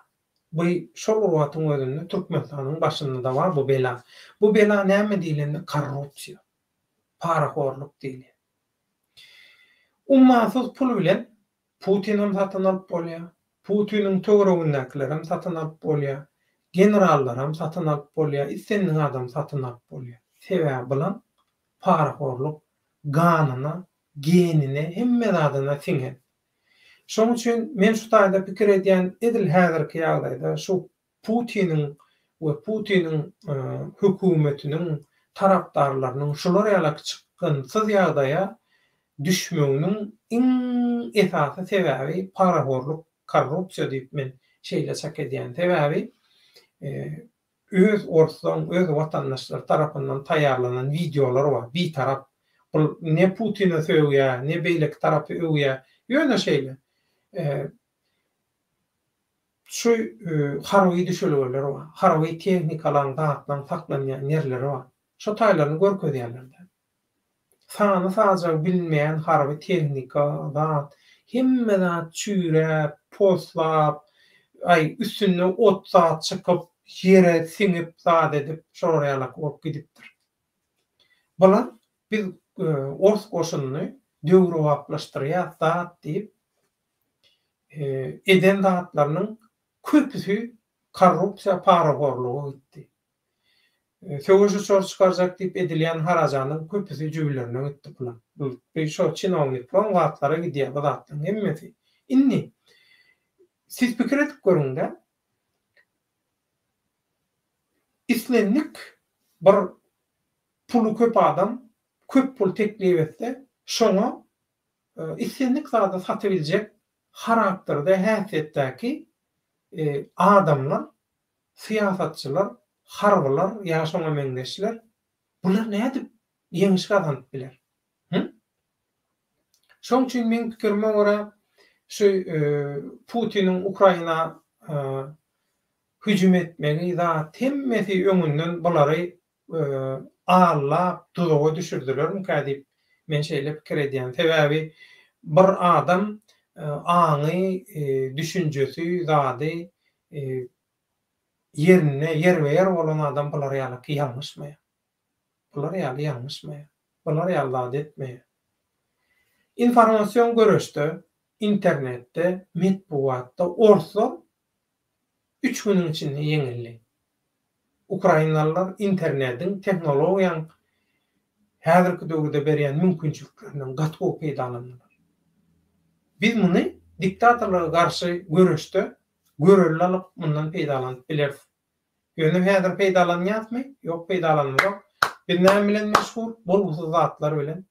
Bu şol bir wagtyň özünde Türkmenistanyň başynda-da bar bu bela. Bu bela näme diýlende korrupsiýa, parahorluk diýilýär. Ummasyz pul bilen Putinem satyn alyp bolýar, Putiniň töweregindäkilerem satyn alyp bolýar, generallaram satyn alyp bolýar, islendik adamy satyn alyp bolýar. Sebäbi bulan parahorluk ganyna, genine, hemme zadyna siňen. Şoň üçin men şu taýda pikir edýän edil häzirki ýagdaýda şu Putiniň we Putiniň hökümetiniň tarapdarlarynyň şular ýalaky çykgynsyz ýagdaýa düşmeginiň iň esasy sebäbi parahorluk, korrupsiýa diýip men şeýle çak edýän. Sebäbi öz orslaň, öz watandaşlary tarapyndan taýýarlanan wideolar bar, bitarap. Bul ne Putine sögýär, ne beýleki tarapy öwýär. Ýöne şeýle şu harby düşelgeler bar, harby tehnikalaryň, zatlaryň saklanýan ýerleri bar. Şo taýlaryny görkezýärler-de. Sany-sajagy bilinmeýän harby tehnika, zat, hemme zat çüýräp, poslap, aý, üstünde ot zat çykyp, ýere siňip, zat edip, şolar ýalak bolup gidipdir. Bular biz ors goşunyny döwrebaplaşdyrýas zat diýip, eden zatlarynyň köpüsi korrupsiýa, parahorluga gitdi. Söweş uçary çykarjak diýip edilýän harajanyň köpüsi jübülerine gitdi puluň. Bu şo çinowniklaň zatlara gidýär bu zatlaryň hemmesi. Indi siz pikir edip görüňdä islendik bir. Puly köp adam köp pul teklip etse, şoňa islendik zady satybiljek harakterde, häsiýetdäki adamlar, syýasatçylar, harbylar ýa şoňa meňzeşler, bular nädip ýeňiş gazanyp biler? Hü? Şoň üçin meň pikirime görä, şu Putiniň Ukraina hüjüm etmegi zat hemmesi öňünden bulary aldap duzaga düşürdilermikä diýip men şeýle pikir edýän. Sebäbi bir adam aňy, düşünjesi, zady ýerinde, ýerbe-ýer bolan adam bular ýalyky ýalňyşmaýar. Bular ýaly ýalňyşmaýar. Bular ýaly zat etmeýär. Informasion göreşde, internetde, metbugatda orslar üç günüň içinde ýeňildi. Ukrainalylar internetiň, tehnologiýaň häzirki döwürde berýän mümkinçiliklerinden gaty gowy peýdalandylar. Biz muny diktatorlyga garşy göreşde görelde alyp, mundan peýdalanyp bileris. Ýöne häzir peýdalanýasmy? Ýok, peýdalanmazok. Biz näme bilen meşhur? Bolgusyz zatlar bilen.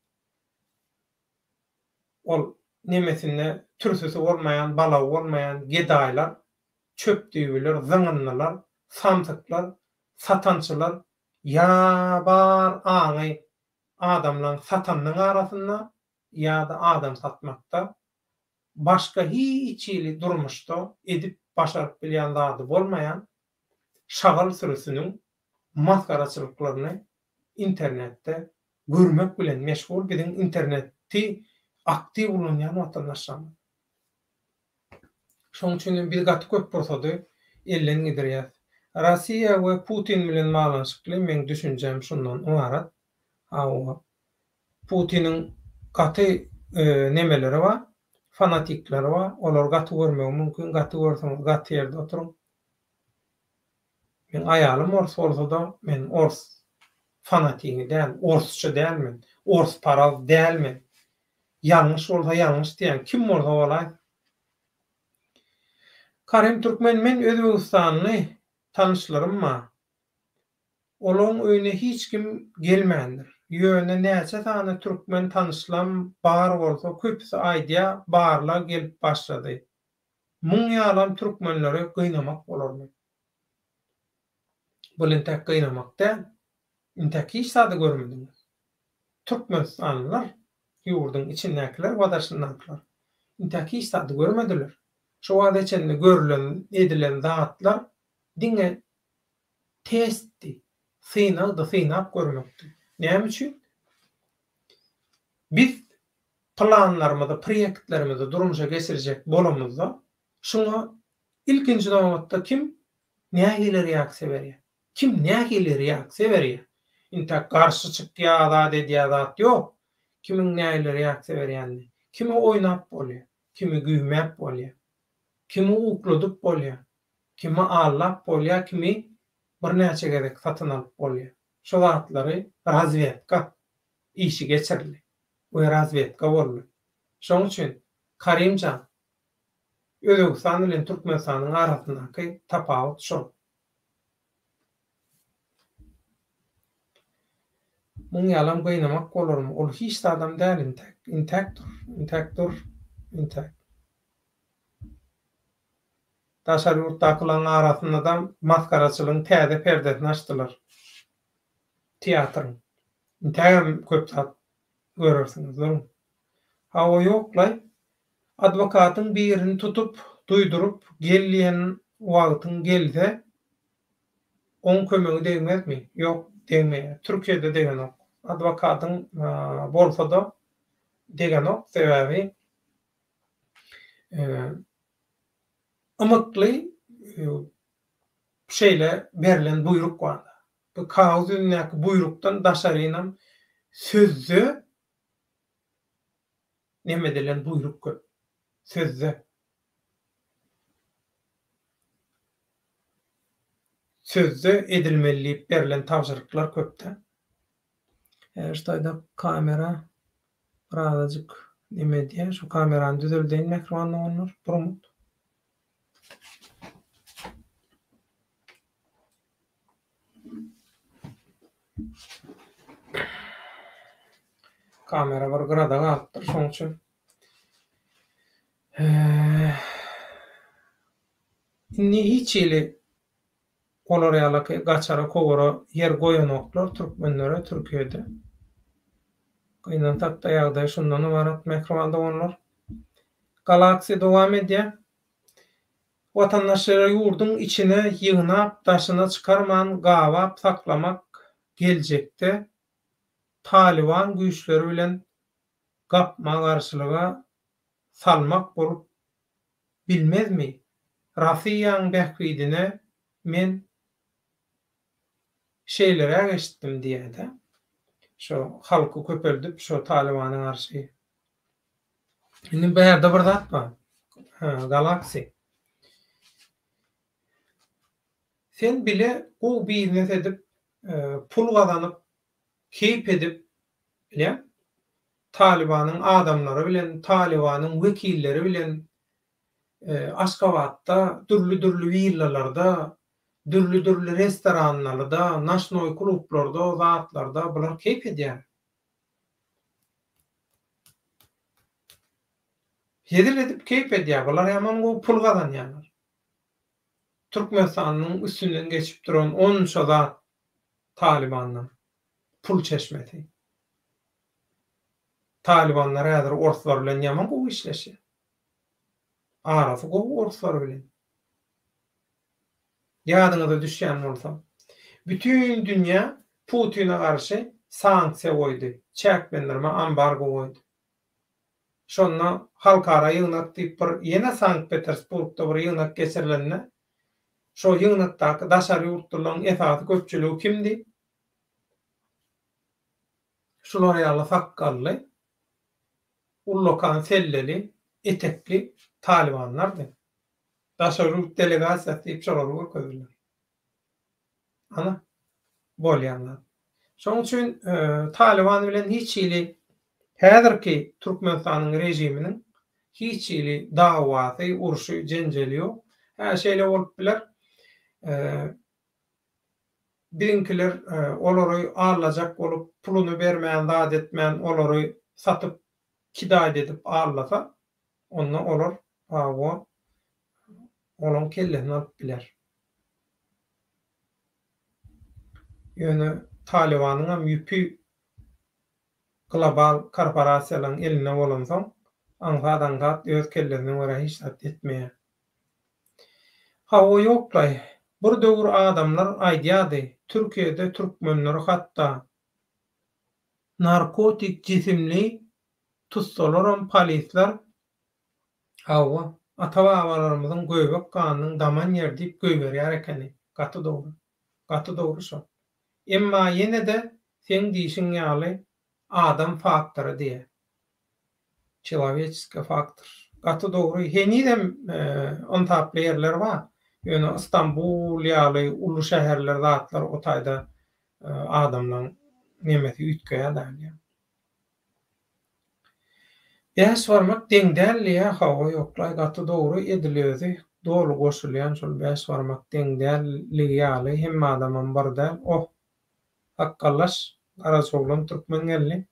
Ol nemesinde türsüsi bolmaýan, balagy bolmaýan gedaýlar, çöpdüýbiler, zyňyndylar, samsyklar, satançylar ýa bar aňy adamlaň satanynyň arasynda ýa-da adam satmakda başga hiç hili durmuşda edip başaryp bilýän zady bolmaýan şagal sürüsiniň masgaraçylyklaryny internetde görmek bilen meşgul biziň interneti aktiw ulanýan watandaşlarymyz. Şonuň üçin hem biz gaty köp pursady elden gidirýäs. Rossiýa we Putin bilen baglanyşykly meň düşünjäm şundan ybarat. Hawa, Putiniň gaty nemeleri bar, fanatikleri bar, olary gaty görmegi mümkin, gaty görseňiz gaty ýerde oturyň. Meň aýalym ors bolsa-da, men ors fanatigi däl, orsça däl men, orsparaz däl men. Ýalňyş bolsa ýalňyş diýýän, kim bolsa bolaýsyn. Karim Türkmen men özbegistanly tanyşlarym bar. Olaň öýüne hiç kim gelmändir. Ýöne näçe sany türkmen tanyşlam bar bolsa köpüsi aýdýa barlag gelip başlady. Muň ýalam türkmenleri gynamak bolarmy? Bul intäk gynamak däl. Intäk hiç zady görmediňiz. Türkmenistanlylar, ýurduň içindäkiler we daşyndakylar intäk hiç zady görmediler. Şu wagta çenli görülen, edilen zatlar diňe testdi, synagdy, synap görmekdi. Näme üçin? Biz planlarymyzy, proýektlerimizi durmuşa geçirjek bolamyzda, şuňa ilkinji nobatda kim nähili reaksiýa berýär? Kim nähili reaksiýa berýär? Intäk garşy çykýar, zat edýär zat ýok. Kimiň nähili reaksiýa berýänini. Kimi oýnap bolýar, kimi güýmäp bolýar, kimi ukladyp bolýar, Kimi aldap bolýar, kimi birnäçe gezek satyn alyp bolýar. Şu zatlary razwedka işi geçirildi we razwedka boldy. Şoň üçin Karim jan, Özbegistan bilen Türkmenistanyň arasyndaky tapawut şol. Muň ýalam gynamak bolarmy? Ol hiç zadam däl intäk. Intäk dur, intäk dur, intäk. Daşary ýurtdakylaryň arasynda-da masgaraçylygyň täze perdesini açdylar. Teatryň. Intägem köp zat görersiňiz, duruň. Hawa, ýok-laý. Adwokatyň birini tutup, duýduryp, gel diýen wagtyň gelse, oň kömegi degmezmi? Ýok, degmeýär. Türkiýede degenok. Adwokatyň bolsa-da degenok, sebäbi Ymykly şeýle berlen buýruk bar. Bu kagyz ýüzündäki buýrukdan daşarynam sözde neme edilen buýruk köp. Sözde. Sözde edilmeli diýip berlen tabşyryklar köp-dä. Şu taýda kamera Birazajyk neme edýär. Şu kamerany düzeldeýin mähriban doganlar. Bir minut. Kamera bir gyrada galypdyr, şoň üçin. Indi hiç hili olar ýalaky gaçara kowara ýer goýanoklar türkmenlere Türkiýede. Gynansakda ýagdaý şundan ybarat mähriban doganlar. Galaksiýa dowam edýär. Watandaşlary ýurduň içine ýygnap daşyna çykarman gabap saklamak geljekde Talyban güýçleri bilen gapma-garşylyga salmak bolup bilmezmi? Rasiýaň bähbidine men şeýleräk eşitdim diýýärde. Şo halky köpeldip şo Talybana garşy. Indi bärde bir zat bar. Galaxy. Sen bile gowy biznes edip, pul gazanyp, keýp edip, bilýäň, Talybanyň adamlary bilen, Talybanyň wekilleri bilen Aşgabatda dürli-dürli willalarda, dürli-dürli restoranlarda, noçnoý klublarda, zatlarda bular keýp edýär. Hezil edip keýp edýär. Bular ýaman gowy pul gazanýarlar. Türkmenistanyň üstünden geçip duran onça zat Talybandan pul çeşmesi. Talybanlar häzir orslar bilen ýaman gowy işleşýär. Arasy gowy orslar bilen. Ýadyňyza düşýän bolsa. Bütin dünýä Putine garşy sanksiýa goýdy, çäklendirme, ambargo goýdy. Şonda halkara ýygnak diýip bir ýene Sankt Petersburgda bir ýygnak geçirilende, şo ýygnakdaky daşary ýurtlularyň esasy köpçüligi kimdi? Şular ýaly sakgally, ullakan selleli, etekli talybanlardy. Daşary ýurt delegasiýasy diýip şolary görkezdiler. Ana, bolýan zat. Şonuň üçin Talyban bilen hiç hili häzirki Türkmenistanyň režiminiň hiç hili dawasy, urşy, jenjeli ýok. Hä, şeýle bolup biler. Biziňkiler olary aldajak bolup, puluny bermän, zat etmän, olary satyp, kidaýt edip aldasa, onda olar hawa, olaň kellesini alyp biler. Ýöne Talybanyňam ýüpi global korporasiýalaryň elinde bolansoň, aňsat-aňsat öz kellesine görä hiç zat etmeýär. Hawa ýoklaý, bir döwür adamlar aýdýardy, Türkiýede türkmenleri hatda narkotik jisimli tutsalaram polisler Hawa, ata-babalarymyzyň göbek ganynyň daman ýeri diýip goýberýär ekeni. Gaty dogry. Gaty dogry şol. Emma ýene-de seň diýşiň ýaly adam faktory diýýär. Çeloweçeskiý faktor. Gaty dogry. Henizem ynsaply ýerler bar. Ýöne Istanbul ýaly uly şäherler zatlar o taýda adamlaň nemesi üýtgeýär dälýär. Bäş barmak deň däl diýýä hawa ýoklaý gaty dogry edil özi doly goşulýan şol bäş barmak deň dälligi ýaly hemme adamam bir däl oh sakgallaş garajaoglan türkmen geldi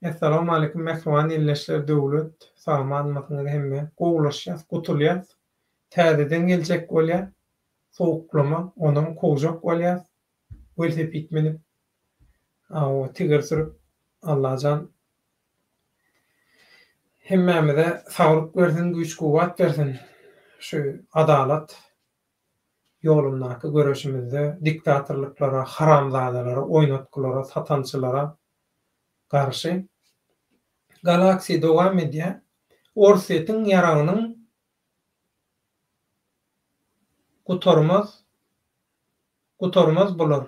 Essalawmaleýkim mähriban ildeşler Döwlet sagmanmysyňyz hemme gowulaşýas gutulýas täzeden geljek bolýa sowuklama onam kowjak bolýas welosiped münüp Hawa tigir sürüp Allajan hemmämize saglyk bersin güýç kuwwat bersin şu adalat ýolundaky göreşimizde diktatorlyklara haramzadalara oýnatgylara satançylara garşy Galaxy dowam edýär Orsýetiň ýaragynyň gutarmaz Gutarmaz bular.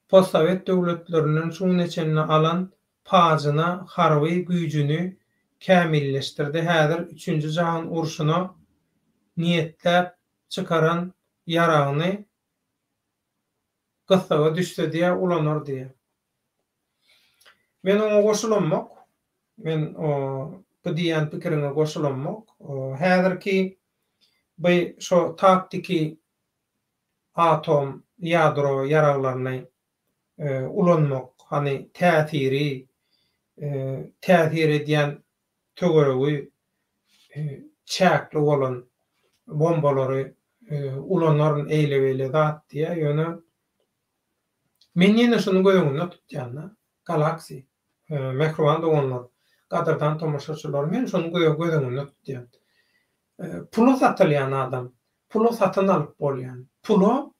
Postsowet döwletlerinden şu güne çenli alan pajyna harby güýjüni kämilleşdirdi häzir üçünji jahan urşuna niýetläp çykaran ýaragyny gyssaga düşse diýä ulanar diýä. Men oňa goşulamok. Men bu diýýän pikiriňe goşulamok. Häzirki bu şo taktiki atom, ýadro ýaraglaryny ulanmak, hany täsiri. täsir edýän töweregi çäkli bolan bombalary ulanaryn eýle-beýle zat diýýär. Ýöne men ýene şuny göz öňünde tutýan-da, Galaxy, mähriban doganlar, gadyrdan tomaşaçylar, men şuny göz öňünde tutýan. Pula satylýan adam, pula satyn alyp bolýan, pula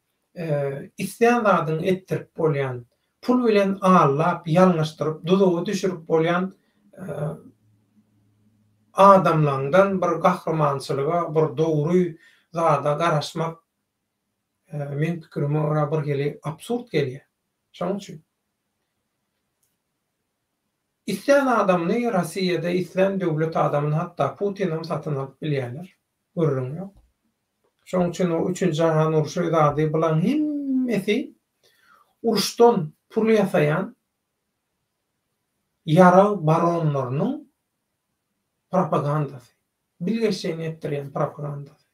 islän zadyňy etdirip bolýan, pul bilen aldap, ýalňyşdyryp, duzaga düşürip bolýan adamlaňdan bir gahrymançylyga, bir dogry zada garaşmak meň pikirime görä bir hili absurd gelýär. Şonuň üçin islän adamyny Rossiýada islän döwlet adamyny hatda Putinam satyn alyp bilýärler. Gürrüň ýok. Şonuň üçin o üçünji jahan urşy zady bulaň hemmesi uruşdan pul ýasaýan ýarag baronlarynyň propagandasy. Bilgeşleýin etdirýän propagandasy.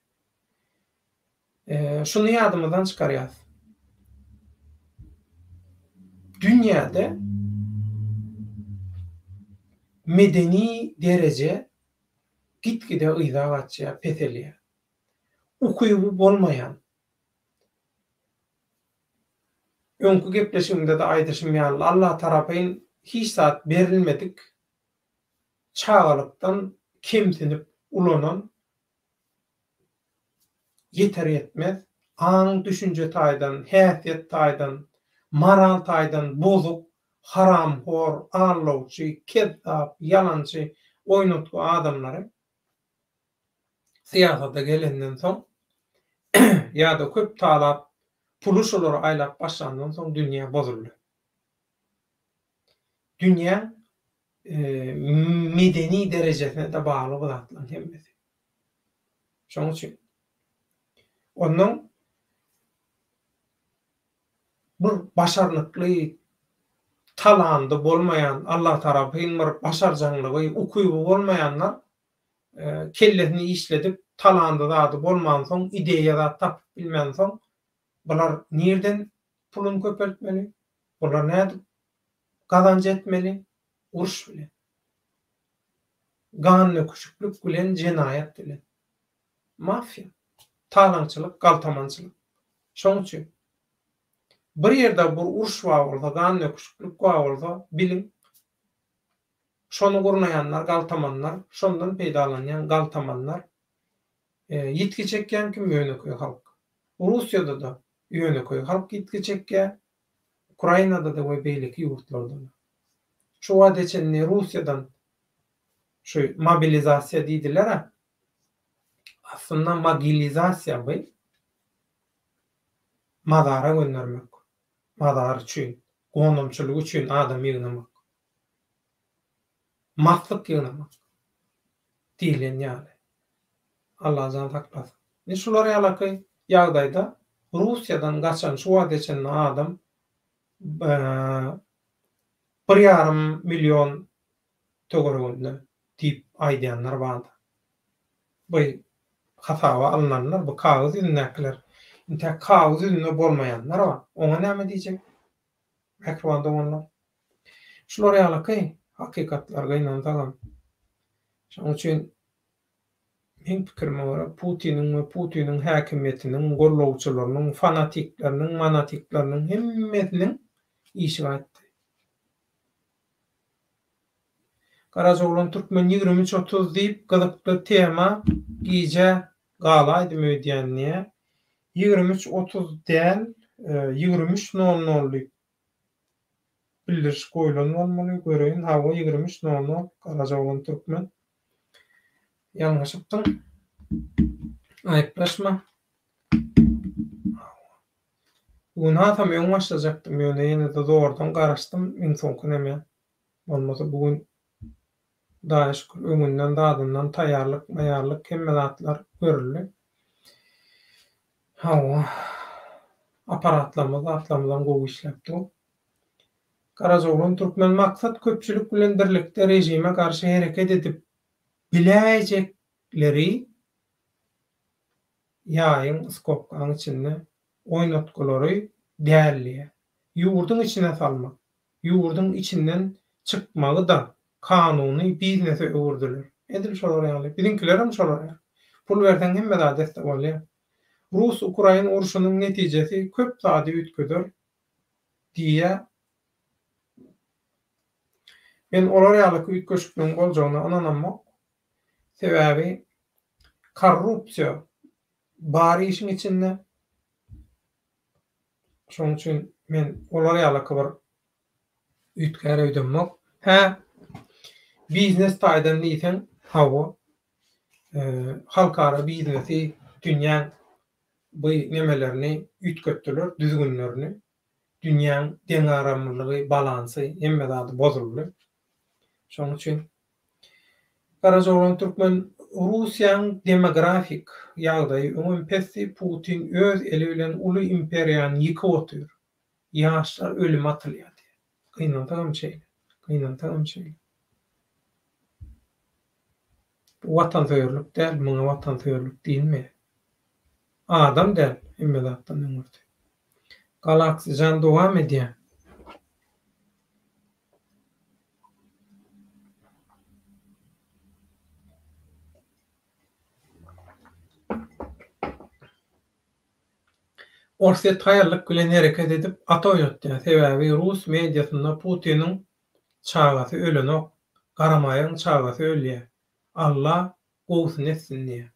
Şuny ýadymyzdan çykarýas. Dünýäde medeni dereje git-gide yza gaçýar, peselýär. Ukyby bolmaýan, öňki gepleşigimde-de aýdyşym ýaly, Alla tarapyn hiç zat berilmedik, çagalykdan kemsinip ulanan ýeter-ýetmez, aň-düşünje taýdan, häsiýet taýdan, moral taýdan bozuk, haramhor, aldawçy, kezzap, ýalançy, oýnatgy adamlary syýasata gelenden soň ýa-da köp talap, puly şolara aýlap başlandan soň dünýä bozuldy. Dünýäň medeni derejesine-de bagly bu zatlaryň hemmesi. Şonuň üçin ondan bir başarnykly, talandy bolmaýan, Allah tarapyn bir başarjaňlygy, ukyby bolmaýanlar kellesini işledip, talandy zady bolmansoň, ideýa zat tapyp bilmänsoň, bular nirden puluny köpeltmeli? Bular nädip gazanç etmeli? Uruş bilen. Gandöküşiklik bilen, jenaýat bilen. Mafiýa. Talaňçylyk, galtamançylyk. Şoň üçin bir ýerde bir uruş bar bolsa, gandöküşiklik bar bolsa, biliň, şony gurnaýanlar galtamanlar, şondan peýdalanýan galtamanlar. Ýitgi çekýän kim? Ýönekeý halk. Russiýada-da ýönekeý halk ýitgi çekýär, Ukrainada-da we beýleki ýurtlarda-da. Şu wagta çenli Russiýadan şu mobilizasiýa diýdiler-ä. Aslynda mogilizasiýa bu mazara göndermek, mazar üçin, gonamçylyk üçin adam ýygnamak. Maslyk ýygnamak diýlen ýaly. Allajan saklasyn. Indi şular ýalaky ýagdaýda Russiýadan gaçan şu wagta çenli adam bir ýarym million töwereginde diýip aýdýanlar bardy. Bu hasaba alynanlar, bu kagyz ýüzündäkiler. Intäk kagyz ýüzünde bolmaýanlar bar. Oňa näme diýjek? Mähriban doganlar. Şular ýalyky hakykatlar gynansagam. Şonuň üçin meň pikirime görä Putiniň we Putiniň häkimiýetiniň gollawçylarynyň, fanatikleriniň, manatikleriniň hemmesiniň işi gaýtdy. Garajaoglan Türkmen 23.30 diýip gyzykly tema gijä galaýdym öýdýän diýýä. 23.30 däl, 23 nol nol diýip bildiriş goýlan bolmaly. Göreýin, hawa 23 nol nol Garajaoglan Türkmen. Ýalňyşypdyň. Aýyplaşma. Bu gün hasam öň başlajakdym, ýöne ýene-de zordan garaşdym, iň soňky neme. Bolmasa bu gün Hudaýa şükür öňünden zadyndan taýýarlyk maýarlyk hemme zatlar görüldi. Hawa. Apparatlarymyz zatlarymyzam gowy işläp dur. Garajaoglan Türkmen maksat köpçülik bilen birlikde režime garşy hereket edip biläýjekleri ýaýyň skobkaň içinde oýnatgylary däldiýä. Ýurduň içine salmak. Ýurduň içinden çykmagy-da kanuny biznese öwürdiler. Edil şolar ýaly. Biziňkilerem şolar ýaly. Pul berseň hemme zady etse bolýar. Rus-ukrain urşunyň netijesi köp zady üýtgeder diýýär. Men olar ýalyky üýtgeşikligiň boljagyna ynanamok. Sebäbi korrupsiýa bar işiň içinde. Şonuň üçin men olar ýalyky bir üýtgär öýdemok. Hä, biznes taýdan diýseň, hawa, halkara biznesi dünýäň bu nemelerini üýtgetdiler, düzgünlerini. Dünýäň deňagramlylygy, balansy, hemme zady bozuldy. Şonuň üçin Garajaoglan Türkmen Russiýaň demografik ýagdaýy öňem pesdi, Putin öz eli bilen uly imperiýany ýykyp otyr. Ýaşlar ölüme atylýar diýýär. Gynansagam şeýle. Gynansagam şeýle. Bu watansöýerlik däl, muňa watansöýerlik diýilmeýär. Adam däl hemme zatdan öňürti. Galaxy jan dowam edýär. Orsýet haýallyk bilen hereket edip at oýnatýar. Sebäbi rus mediasynda Putiniň çagasy ölenok, garamaýagyň çagasy ölýär. Alla gowusyny etsin diýýär.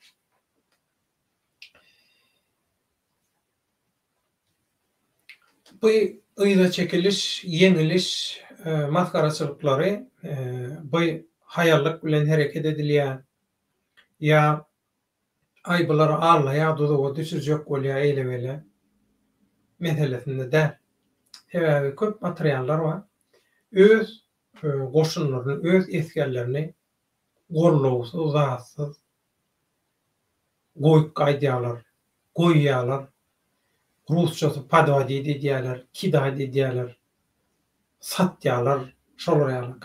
Bu yza çekiliş, ýeňiliş masgaraçylyklary bu haýallyk bilen hereket edilýär. Ýa aý bular aldaýar, duzaga düşürjek bolýar eýle-beýle meselesinde däl. Sebäbi köp materiallar bar. Öz goşunlaryny, öz esgerlerini gollawsyz, zatsyz goýup gaýdýarlar, goýýarlar. Rusçasy podwodit edýärler, kidat edýärler, satýarlar, şolar ýalyk.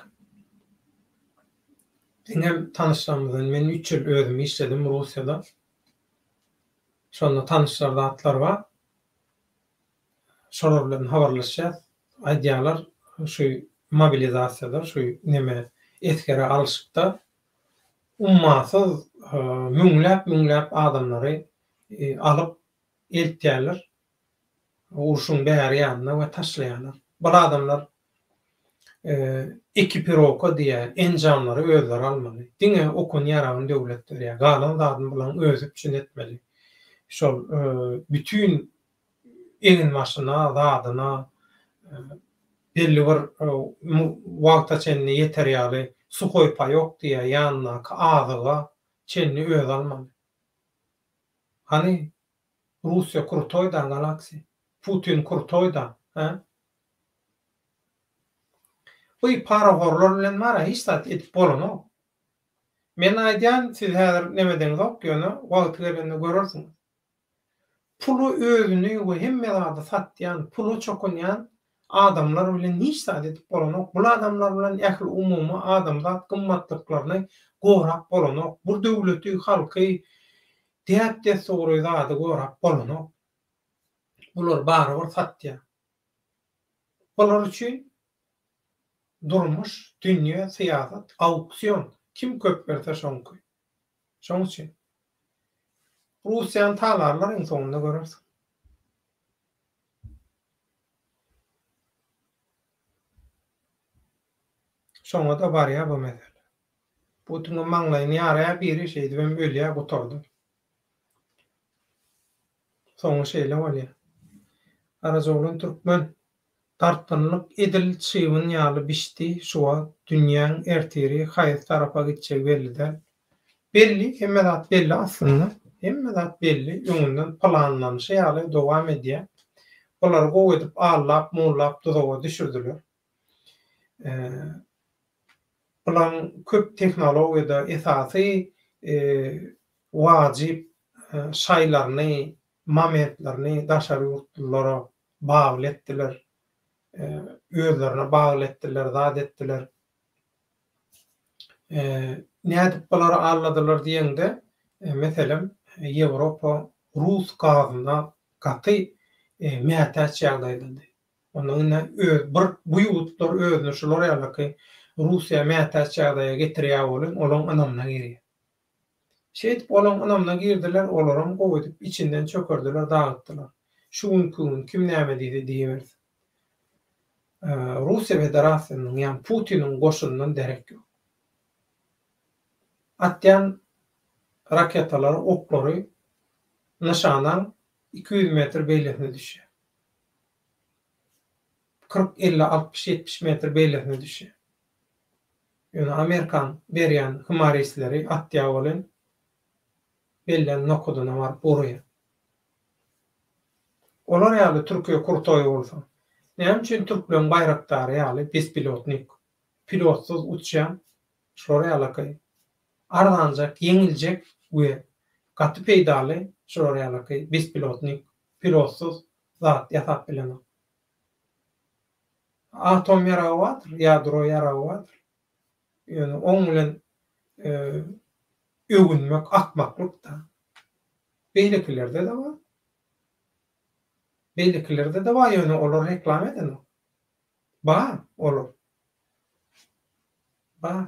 Diňem tanyşlarymyzdan, men üç ýyl özüm işledim Russiýada. Şonda tanyşlar zatlar bar. Şolar bilen habarlaşýas. Aýdýarlar, şu mobilizasiýada, şu neme esgere alyşykda ummasyz müňläp-müňläp adamlary alyp eltýärler urşuň bäri ýanyna we taşlaýarlar. Bul adamlar ekipirowka diýýär, enjamlary özleri almaly. Diňe okuny-ýaragyny döwlet berýär. Galan zadyny bulaň özi üpjün etmeli. Şol bütin eginbaşyna, zadyna belli bir wagta çenli ýeter ýaly suhoý paýok diýýär, ýanyndaky azyga çenli özi almaly. Hany, Russiýa krutoý da galaxy. Putin krutoý da, hä? Bu parahorlar bilen bar-a hiç zat edip bolanok. Men aýdýan, siz häzir nemedeňzok, ýöne wagty gelende görersiňiz. Pula özüni we hemme zady satýan, pula çokunýan adamlar bilen hiç zat edip bolanok. Bul adamlar bilen ähli umumy adamzat gymmatlyklaryny gorap bolanok. Bu döwleti, halky, däp-dessury zady gorap bolanok. Bular barybir satýar. Bular üçin durmuş, dünýe, syýasat auksion, kim köp berse şoňky. Şoň üçin. Russiýany talarlar iň soňunda görersiň. Şoňa-da barýar bu mesele. Putiniň maňlaýyny ýaraýar biri şeýdibem ölýär gutardy. Soňy şeýle bolýar. Garajaoglan türkmen. Dartgynlyk edil çybyn ýaly bişdi şu wagt dünýäň ertiri haýsy tarapa gitjegi belli däl. Belli hemme zat belli aslynda hemme zat belli öňünden planlanyşy ýaly dowam edýär. Bulary gowy edip allap mullap duzaga düşürdiler. Bulaň köp tehnologiýada esasy wajyp şaýlaryny momentlerini daşary ýurtlulara bagly etdiler. Özlerine bagly etdiler, zat etdiler. Nädip bulary aldadylar diýeňde, meselem, Ýewropa rus gazyna gaty mätäç ýagdaýdady. Ondan indi öz bir bu ýurtlar özüni şular ýalyky Russiýa mätäç ýagdaýa getirýär welin olaň ynamyna girýär. Şeýdip olaň ynamyna girdiler, olaram gowy edip içinden çökerdiler, dagytdylar. Şu günki gün kim näme diýse diýibersin. Russiýa Federasiýasynyň ýa Putiniň goşunyndan derek ýok. Atýan raketalary, oklary nyşanaň 200 metr beýlesine düşýär. 40, 50, 60, 70 metr beýlesine düşýär. Ýöne Amerikan berýän himarisleri atýar welin, bellän nokadyna baryp urýar. Olar ýaly Türkiýe krutoý bolsa, näme üçin türkleň baýraktary ýaly bespilotnik, pilotsyz uçýan şular ýalaky arzanjak, ýeňiljek we gaty peýdaly şular ýalaky bespilotnik, pilotsyz zat ýasap bilenok. Atom ýaragy bardyr, ýadro ýaragy bardyr. Ýöne oň bilen öwünmek akmaklyk-da. Beýlekilerde-de bar. Beýlekilerde-de bar, ýöne olar reklama edenok. Bar olar. Bar.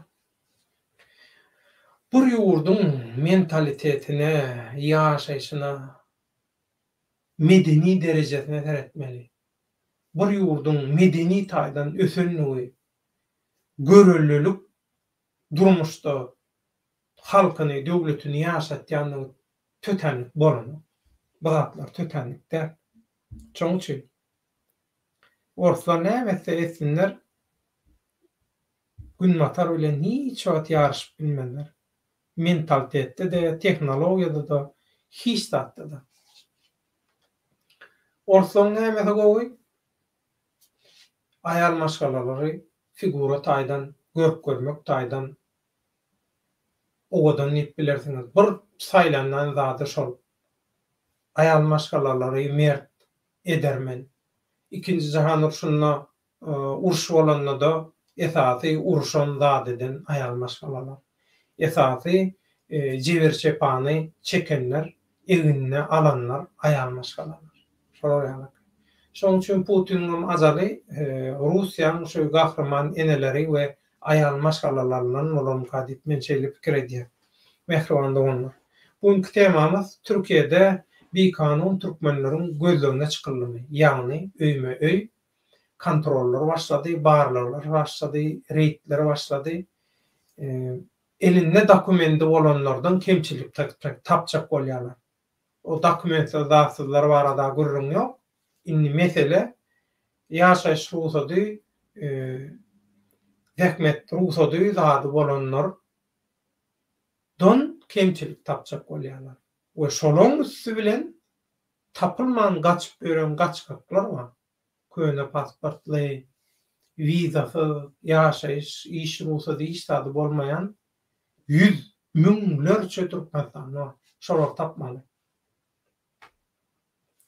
Bir ýurduň mentalitetine, ýaşaýşyna, medeni derejesine seretmeli. Bir ýurduň medeni taýdan ösenligi, görelilik durmuşda halkyny, döwletini ýaşatýanlygy tötänlik bolanok. Bu zatlar tötänlik däl. Şonuň üçin orslar näme etse etsinler, Günbatar bilen hiç wagt ýaryşyp bilmezler. Mentalitetde-de, tehnologiýada-da, hiç zatda-da. Orslaň nämesi gowy? Aýal maşgalalary figura taýdan, görk-görmek taýdan owadan diýip bilersiňiz. Bir saýlanýan zady şol. Aýal maşgalalary mert, edermen. Ikinji jahan urşunda Uruş bolanda-da esasy uruşan zat eden aýal maşgalalar. Esasy jebir-jepany çekenler, egnine alanlar aýal maşgalalar. Şolar ýaly. Şonuň üçin Putiniňem ajaly Russiýaň şu gahryman eneleri we aýal maşgalalaryndan bolarmyka diýip men şeýle pikir edýän. Mähriban doganlar. Bu günki temamyz Türkiýede bikanun türkmenleriň gözlegine çykyldymy? Ýagny öýme-öý kontrollar başlady, barlaglar başlady, reýdler başlady. Elinde dokumendi bolanlardan kemçilik tapjak bolýarlar. O dokumentsiz zatsyzlar barada gürrüň ýok. Indi mesele ýaşaýyş rugsady, zähmet rugsady zady bolanlardan kemçilik tapjak bolýarlar. We şolaň üsti bilen tapylman gaçyp ýören gaçgaklar bar. Köne pasportly, wizasyz, ýaşaýyş, iş rugsady hiç zady bolmaýan ýüz müňlerçe türkmenistanly bar. Şolary tapmaly.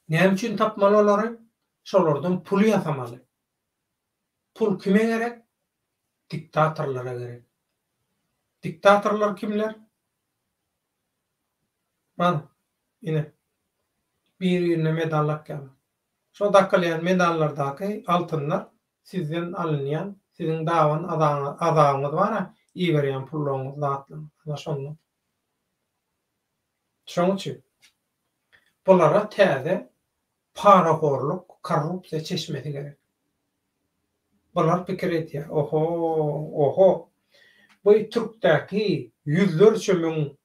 Näme üçin tapmaly olary? Şolardan pul ýasamaly. Pul kime gerek? Diktatorlara gerek. Diktatorlar kimler? Mana, ine, bir-birine medal dakýarlar. Şo dakylýan medallardaky altynlar sizden alynýan, siziň daban azabyňyz bar-a, iberýän pullaryňyz, zatlaryňyz, ana şondan. Şoň üçin bulara täze parahorluk, korrupsiýa çeşmesi gerek. Bular pikir edýär, oho, oho, bu türkdäki ýüzlerçe müň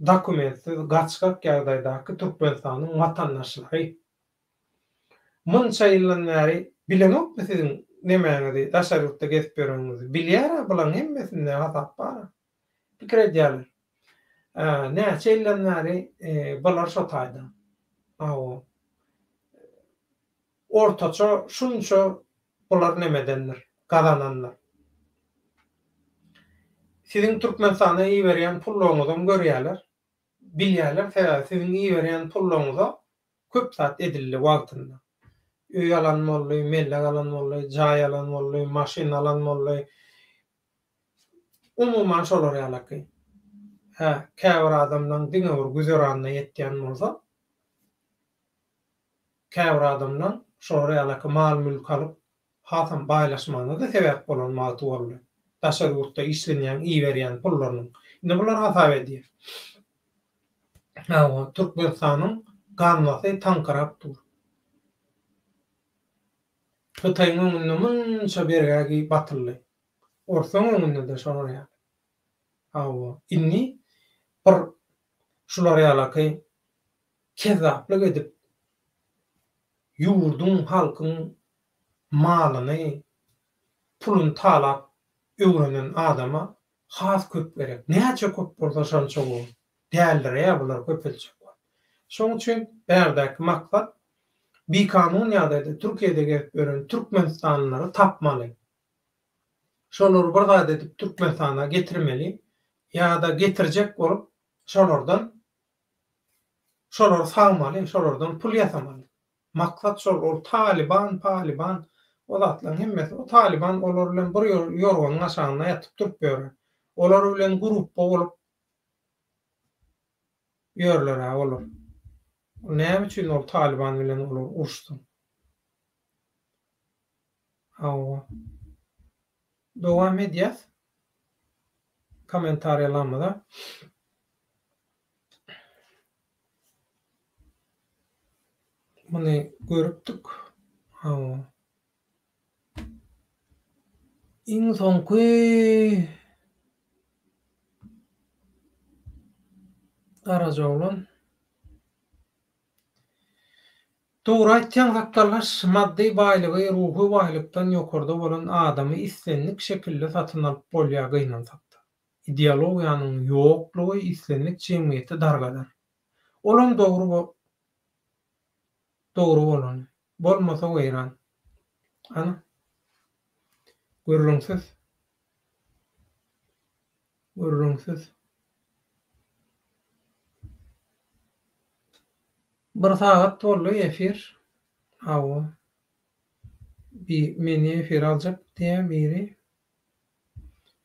dokumentsiz gaçgak ýagdaýdaky Türkmenistanyň watandaşlary munça ýyldan bäri bilenokmy siziň nemäňizi, daşary ýurtda gezip ýöreniňizi? Bilýär-ä bulaň hemmesinde hasap bar-a. Pikir edýärler. Näçe ýyldan bäri bular şo taýda. Hawa. Ortaça şunça bular nemedendir, gazanandyr. Siziň Türkmenistana iberýän pullaryňyzam görýärler. Bilýärler, sebäbi siziň iberýän pullaryňyza köp zat edildi wagtynda. Öý alan boldy, mellek alan boldy, jaý alan boldy, maşyn alan boldy. Umuman şolar ýalaky. Hä, käbir adamlaň diňe bir güzeranyna ýetýän bolsa, Käbir adamlaň. şolar ýalaky mal-mülk alyp, hasam baýlaşmagyna-da sebäp bolan wagty boldy. Daşary ýurtda işlenýän, iberýän pullarynyň. Indi bular hasap edýär. Hawa, Türkmenistanyň gaznasy taňkyrap dur. Hytaýyň öňünde munça bergä batyldy. Orsuň öňünde-de şolar ýaly. Hawa, indi bir şular ýalaky kezzaplyk edip, ýurduň, halkyň malyny, puluny talap öwrenen adama has köp gerek. Näçe köp bolsa şonça gowy. Däldireýär bular köpeljek bolup. Şoň üçin bärdäki maksat bikanun ýagdaýda Türkiýede gezip ýören türkmenistanlylary tapmaly. Şolary bir zat edip Türkmenistana getirmeli ýa-da getirjek bolup şolardan şolary sagmaly, şolardan pul ýasamaly. Maksat şol, ol talyban, palyban o zatlaryň hemmesi, o talyban olar bilen bir ýorganyň aşagynda ýatyp turup ýörer. Olar bilen grupba bolup ýörler-ä olar. Näme üçin ol talyban bilen olar uruşsyn? Hawa. Dowam edýäs. Kommentariýalarymyza. Muny görüpdik. Hawa. Iň soňky Garajaoglan. Dogry aýtýaň sakgallaş, maddy baýlygy ruhy baýlykdan ýokarda bolan adamy islendik şekilde satyn alyp bolýar gynansakda. Ideologiýanyň ýoklugy islendik jemgyýeti dargadar. Olam dogry dogry bolany. Bolmasa weýran. Ana. Gürrüňsiz. Gürrüňsiz. Bir sagat boldy efir. Hawa. Bi meni efire aljak diýýär biri.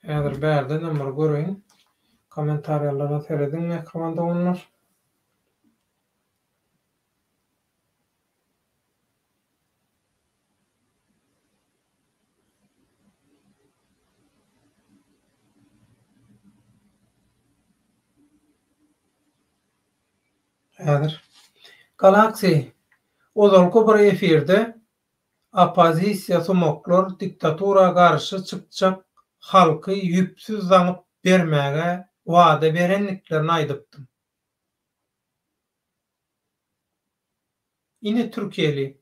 Häzir bärdenem bir göreýin. Kommentariýalara serediň mähriban doganlar. Häzir. Galaxy, ozalky bir efirde Oppozisiýa sumaklar diktatura garşy çykjak halky ýüpsüz zaňyp bermäge wada berendiklerini aýdypdym. Ine türkiýeli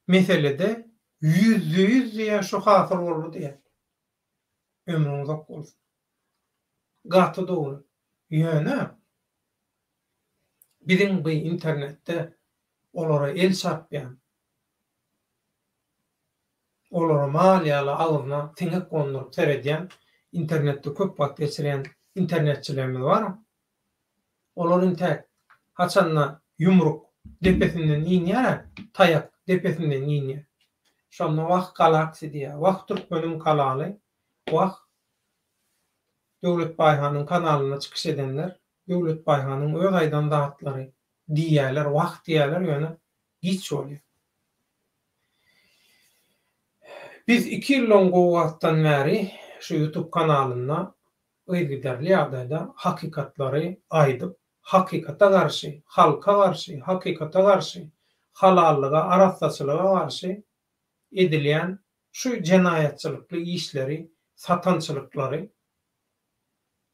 meselede ýüzde-ýüz diýýär şu hasyl boldy diýýär. Ömrüň uzak bolsun. Gaty dogry. Ýöne biziň bu internetde olara el çarpýan, olara mal ýaly agzyna siňek gonduryp seredýän, internetde köp wagt geçirýän internetçilerimiz bar. Olar intäk haçanda ýumruk depesinden inýär-ä, taýak depesinden inýär. Şonda wah galaksi diýýär, wah türkmeniň kanaly, wah Döwlet Baýhanyň kanalynda çykyş edenler, Döwlet Baýhanyň öz aýdan zatlary diýýärler, wah diýýärler, ýöne giç bolýar. Biz iki ýyldan gowy wagtdan bäri şu YouTube kanalynda yzygiderli ýagdaýda hakykatlary aýdyp, hakykata garşy, halka garşy, hakykata garşy, halallyga, arassaçylyga garşy edilýän şu jenaýatçylykly işleri, satançylyklary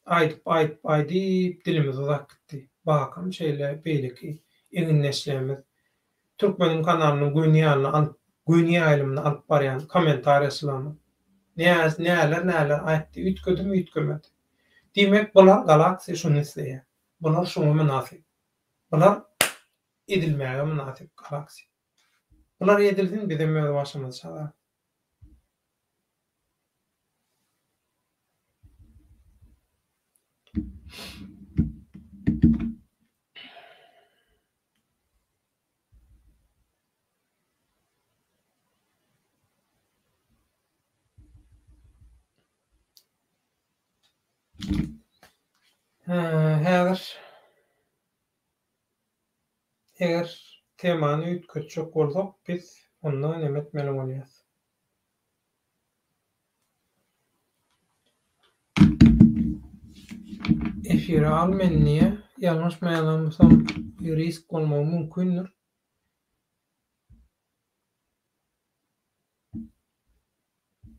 aýdyp, aýdyp, aýdyp dilimiz uzap gitdi. Bakam şeýle beýleki egindeşlerimiz Türkmeniň kanalynyň göni ýalyny alyp, göni ýaýlymyny alyp barýan kommentariýaçylarymyz näler näler aýtdy, üýtgedimi üýtgemedi. Diýmek bular Galaxy şuny isleýär. Bular şuňa mynasyp. Bular edilmäge mynasyp Galaxy. Bular edilsin bizem öz başymyzy çalarys. Häzir eger. Temany üýtgetjek bolsak biz onda neme etmeli bolýas? Efire al meni diýýä. Ýalňyşmaýanam bolsam risk bolmagy mümkindir.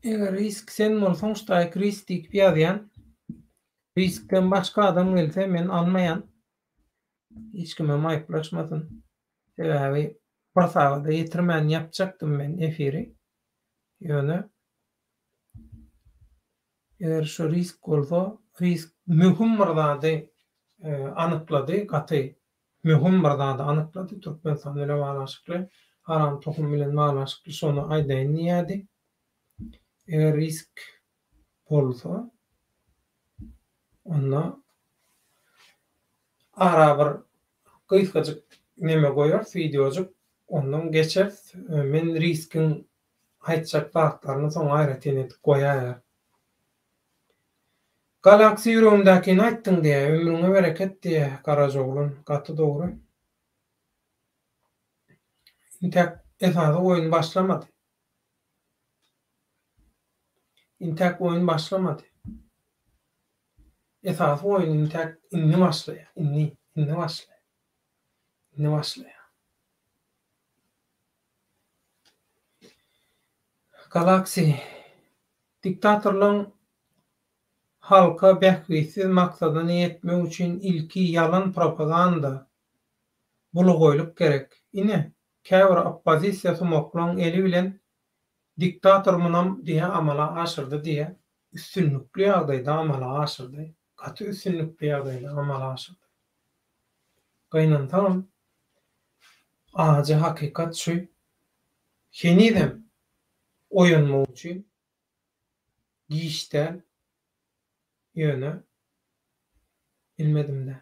Eger risk sen bolsaň ştaýk risk diýip ýazýan. Riskden başga adam gelse men almaýan. Hiç kimem aýyplaşmasyn. Sebäbi bir sagada ýetirmän ýapjakdym men efiri. Ýöne eger şu risk bolsa, risk möhüm bir zady anyklady, gaty möhüm bir zady anyklady, Türkmenistan bilen baglanyşykly, haram tohum bilen baglanyşykly şony aýdaýyn diýýärdi. Eger risk bolsa, onda ara bir gysgajyk neme goýarys, wideojyk, ondan geçeris. Men riskiň aýtjak zatlaryny soň aýratyn edip goýaýaryn. Galaxy ýüregimdäkini aýtdyň diýýä, ömrüňe bereket diýýä Garajaoglan, gaty dogry. Intäk esasy oýun başlamady. Intäk oýun başlamady. Esasy oýun intäk indi başlaýar. Indi, indi başlaýar. Indi başlaýar. Galaxy diktatorlaň halka bähbitsiz maksadyna ýetmek üçin ilki ýalan propaganda, bulagaýlyk gerek. Ine, käbir oppozisiýa sumaklaň eli bilen Diktator munam diýä amala aşyrdy diýä. Üstünlikli ýagdaýda amala aşyrdy. Gaty üstünlikli ýagdaýda amala aşyrdy. Gynansagam, ajy hakykat şu, henizem oýanmak üçin giç däl, ýöne bilmedim-dä.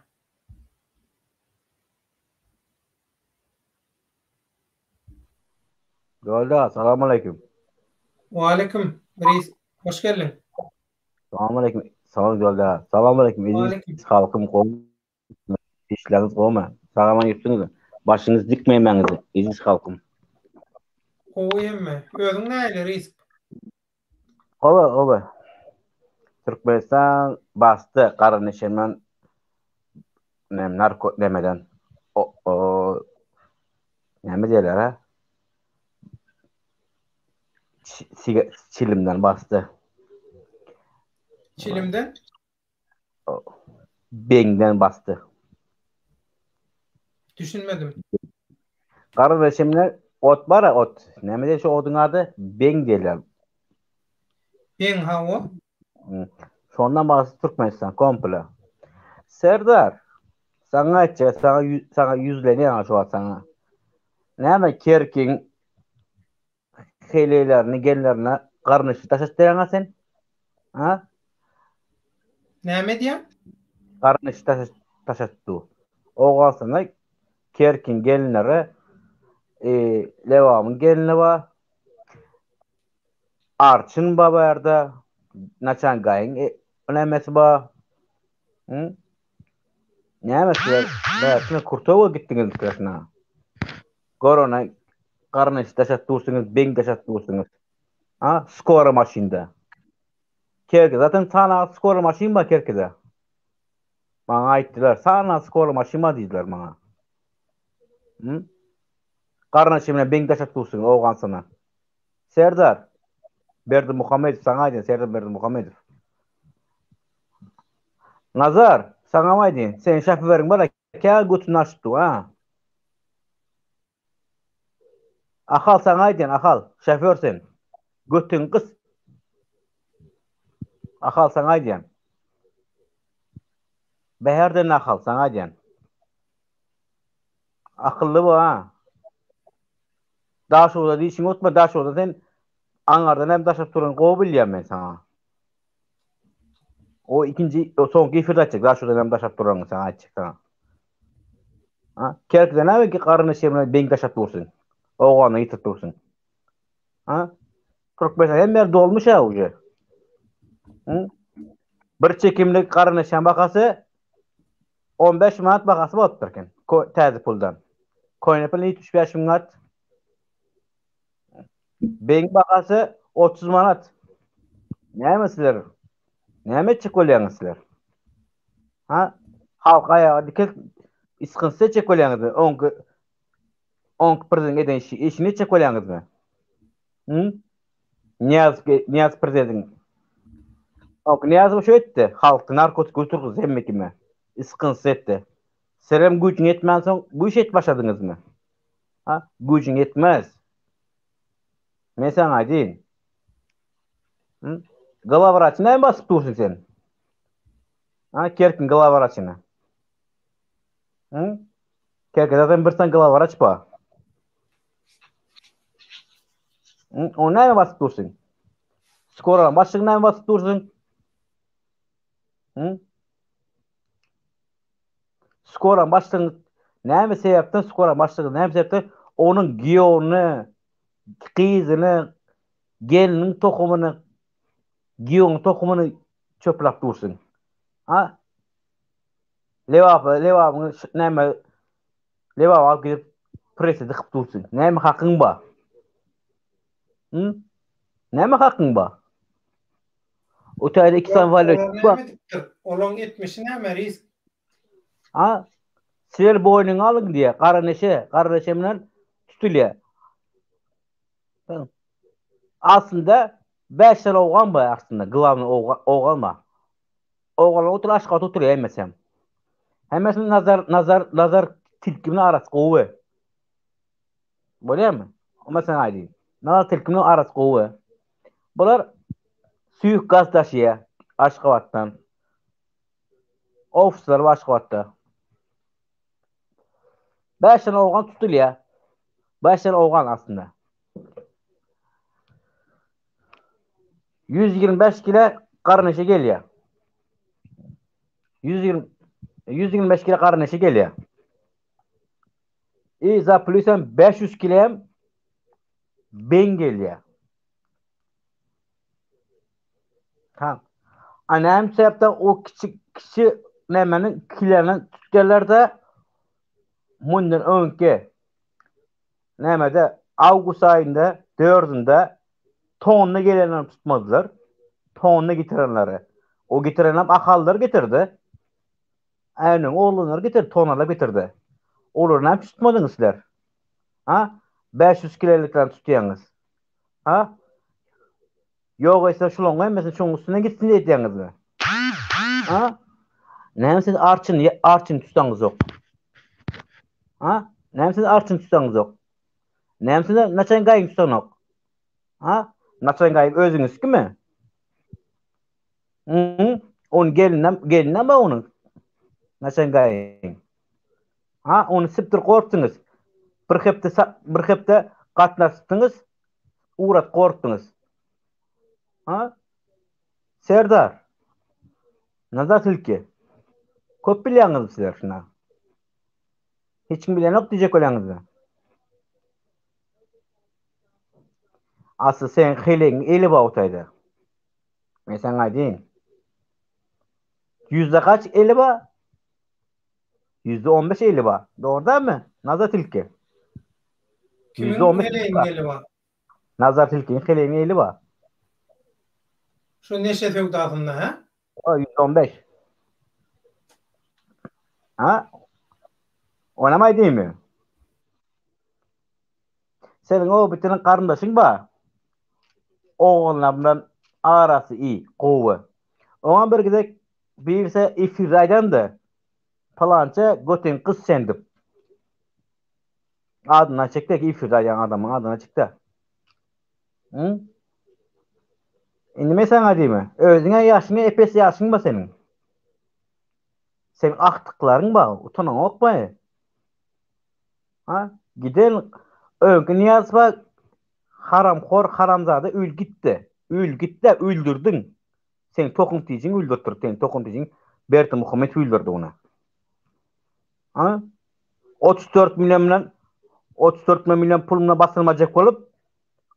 Golda, salam aleyküm. Waleýkim, reis, hoş geldiň. Salam aleyküm. Salam Golda. Salam aleyküm. Eziz halkym gowy. Işleriňiz gowmy? Sag-aman ýörsiňizmi? Başyňyz dik meýmäňizi, eziz halkym. Gowy hemme. Özüň nähili, reis? Gowy, gowy. Türkmenistan basdy gara neşemden nem narko nemeden. O, o näme diýerler ha? Çilimden basdy. Çilimden? Beňden basdy. Düşünmedim. Gara neşemden ot bar ot. Näme diýer şu oduň ady? Beň diýerler. Beň hawa. Şondan basdy Türkmenistan komple. Serdar, saňa aýtjak, saňa saňa ýüzlenýän şu wagt saňa. Näme kerkiň heleýlerini, gelinlerine garnyşy daş etdirýäňä sen? Ha? Näme edýän? Garnyşy daş daş etdi. Owganystanda kerkiň gelinleri e, Lebabyň gelini bar. Arçyn bar bu ýerde. Naçangaýyň e, nämesi bar. Hı? Näme sizler bärsine Kurtowa gitdiňiz bärsine. Korona garnyş daşat dursuňyz, beň daşat dursuňyz. Ha, skora maşynda. Kerki zaten sana skora maşyn bar Kerkide. Maňa aýtdylar, sana skora maşyn bar diýdiler maňa. Hı? Garnyşy bilen beň daşat dursuňyz Owganystana. Serdar Berdimuhamedow saňa aýdýan Serdar Berdimuhamedow. Nazar, saňam aýdýan, seň şoföriň bar kä götüni açyp dur, ha. Ahal saňa aýdýan, Ahal, şoför sen. Götüňi gys. Ahal saňa aýdýan. Bäherden Ahal saňa aýdýan. Akylly bol ha. Daşoguzda dişiňi utma, Daşoguzda sen aňardan hem daşap duran gowy bilýän men saňa. O ikinji, o soňky efirde aýtjak, Daşoguzdan hem daşap duranyny saňa aýtjak saňa. Ha, Kerkide näme ki garyny şemine beň daşap dursun. Owganyna ýitirip dursun. Ha? Türkmenistan hemme ýer dolmuş ha uje. Hı? Bir çekimlik garyny şem bakasy 15 manat bahasy bolupdyr eken. Täze puldan. Köne pul 75 manat. Beň bahasy 30 manat. Näme sizler? Näme etjek bolýaňyz sizler? Ha? Halk aýaga dikelt isgynsyz etjek bolýaňyzmy? Oňki oňki prezidentiň eden işi, işini etjek bolýaňyzmy? Hı? Nyýazow Nyýazow prezidentiň Oňki Nyýazow şu etdi. Halky narkotik oturgyzdy hemme kime. Isgynsyz etdi. Sizlerem güýjüň ýetmänsoň bu işi etip başladyňyzmy? Ha? Güýjüň ýetmez. Men saňa aýdýyn. Hı? Glawraçy näme basyp dursuň sen? Ha, Kerkiň glawraçyny. Hı? Kerke zaten bir san glawraç ba. Hı? Onu näme basyp dursuň? Skoraň başlygyny näme basyp dursuň? Hı? Skoraň başlygyny näme sebäpden skoraň başlygy näme sebäpden onuň giýewini, gyzyny, gelniniň tohumyny, giýewiň tohumyny çöpläp dursuň. Ha? Lebap, Lebabyň näme Lebaba alyp gidip prese dykyp dursuň. Näme hakyň bar? Hı? Näme hakyň bar? O taýda iki sany walýot bar. Olaň etmişi näme risk? Ha? Sizler boýnuňa alyň diýýär. Gara neşe, gara neşe bilen tutulýar. Aslynda 5 sany owgan bar aslynda, glawny owgan bar. Owganlar oturyp Aşgabatda oturýar hemmesi. Hemmesiniň nazar nazar nazar tilki bilen arasy gowy. Bolýarmy? Onda sen aýdyň. Nazar tilki bilen arasy gowy. Bular suýuk gaz daşýar Aşgabatdan. Ofisler bar Aşgabatda. 5 sene owgan tutulýar. 5 sene owgan aslynda. 125 kilo garnyşy gelýär. 120 125 kilo garnyşy gelýär. I za plusem 500 kilo hem ben gelýär. Ha. A näme sebäpden o kiçi kiçi nämeniň kileni tutýarlar-da mundan öňki nämede awgust aýynda dördünde tonna gelenleri tutmadylar. Tonna getirenleri. O getirenler Ahallar getirdi. Äniň oglanlary getirdi, tonalap getirdi. Olary näme üçin tutmadyňyz sizler? Ha? 500 kiloliklerini tutýaňyz. Ha? Ýok etse şulaň hemmesini şoň üstüne gitsin edýäňizmi? Ha? Näme siz arçyn arçyn tutsaňyzok? Ha? Näme siz arçyn tutsaňyzok? Näme siz naçan gaýyň tutanok? Ha? Naçan gaýyň özüňiz kimi? Hı? On gelinem gelinem onuň. Naçan gaýyň. Ha, ony sipdir gorkdyňyz. Bir hepde bir hepde gatnaşdyňyz, ugrat gorkdyňyz. Ha? Serdar. Nazar tilki. Köp bilýäňiz sizler şuna. Hiç kim bilenok diýjek bolýaňyzmy? Asly sen helegiň eli bar otaýda. Men saňa aýdayyn. Ýüzde kaç eli bar? %15 eli bar. Dogry dälmi? Nazar tilki. Kimiň heleýiniň eli bar? Nazar tilkiň heleýiniň eli bar. Şu neşe söwdasynda, hä? O 115. Ha? Onam aýdaymy? Seniň o bitiniň garyndaşyň bar. Oglanlar bilen arasy iyi, gowy. Oňa bir gezek birisi efirde aýdandy. Palança götüň gyz sen dip. Adyny açykda efirde aýdan adamyň adyny açykda. Hı? Indi men saňa diýme. Özüňe ýaşyňa epes ýaşyň bar seniň. Seň agtyklaryň bar, utanaňokmy? Ha? Giden öňki Nyýazowa haramhor haramzada öl gitdi. Öl gitdi, öldürdiň. Seň tohum tijiň öldürtdir, seň tohum tijiň Berdimuhamet öldürdi ony. Ha? 34 million bilen 34 million pul bilen basylmajak bolup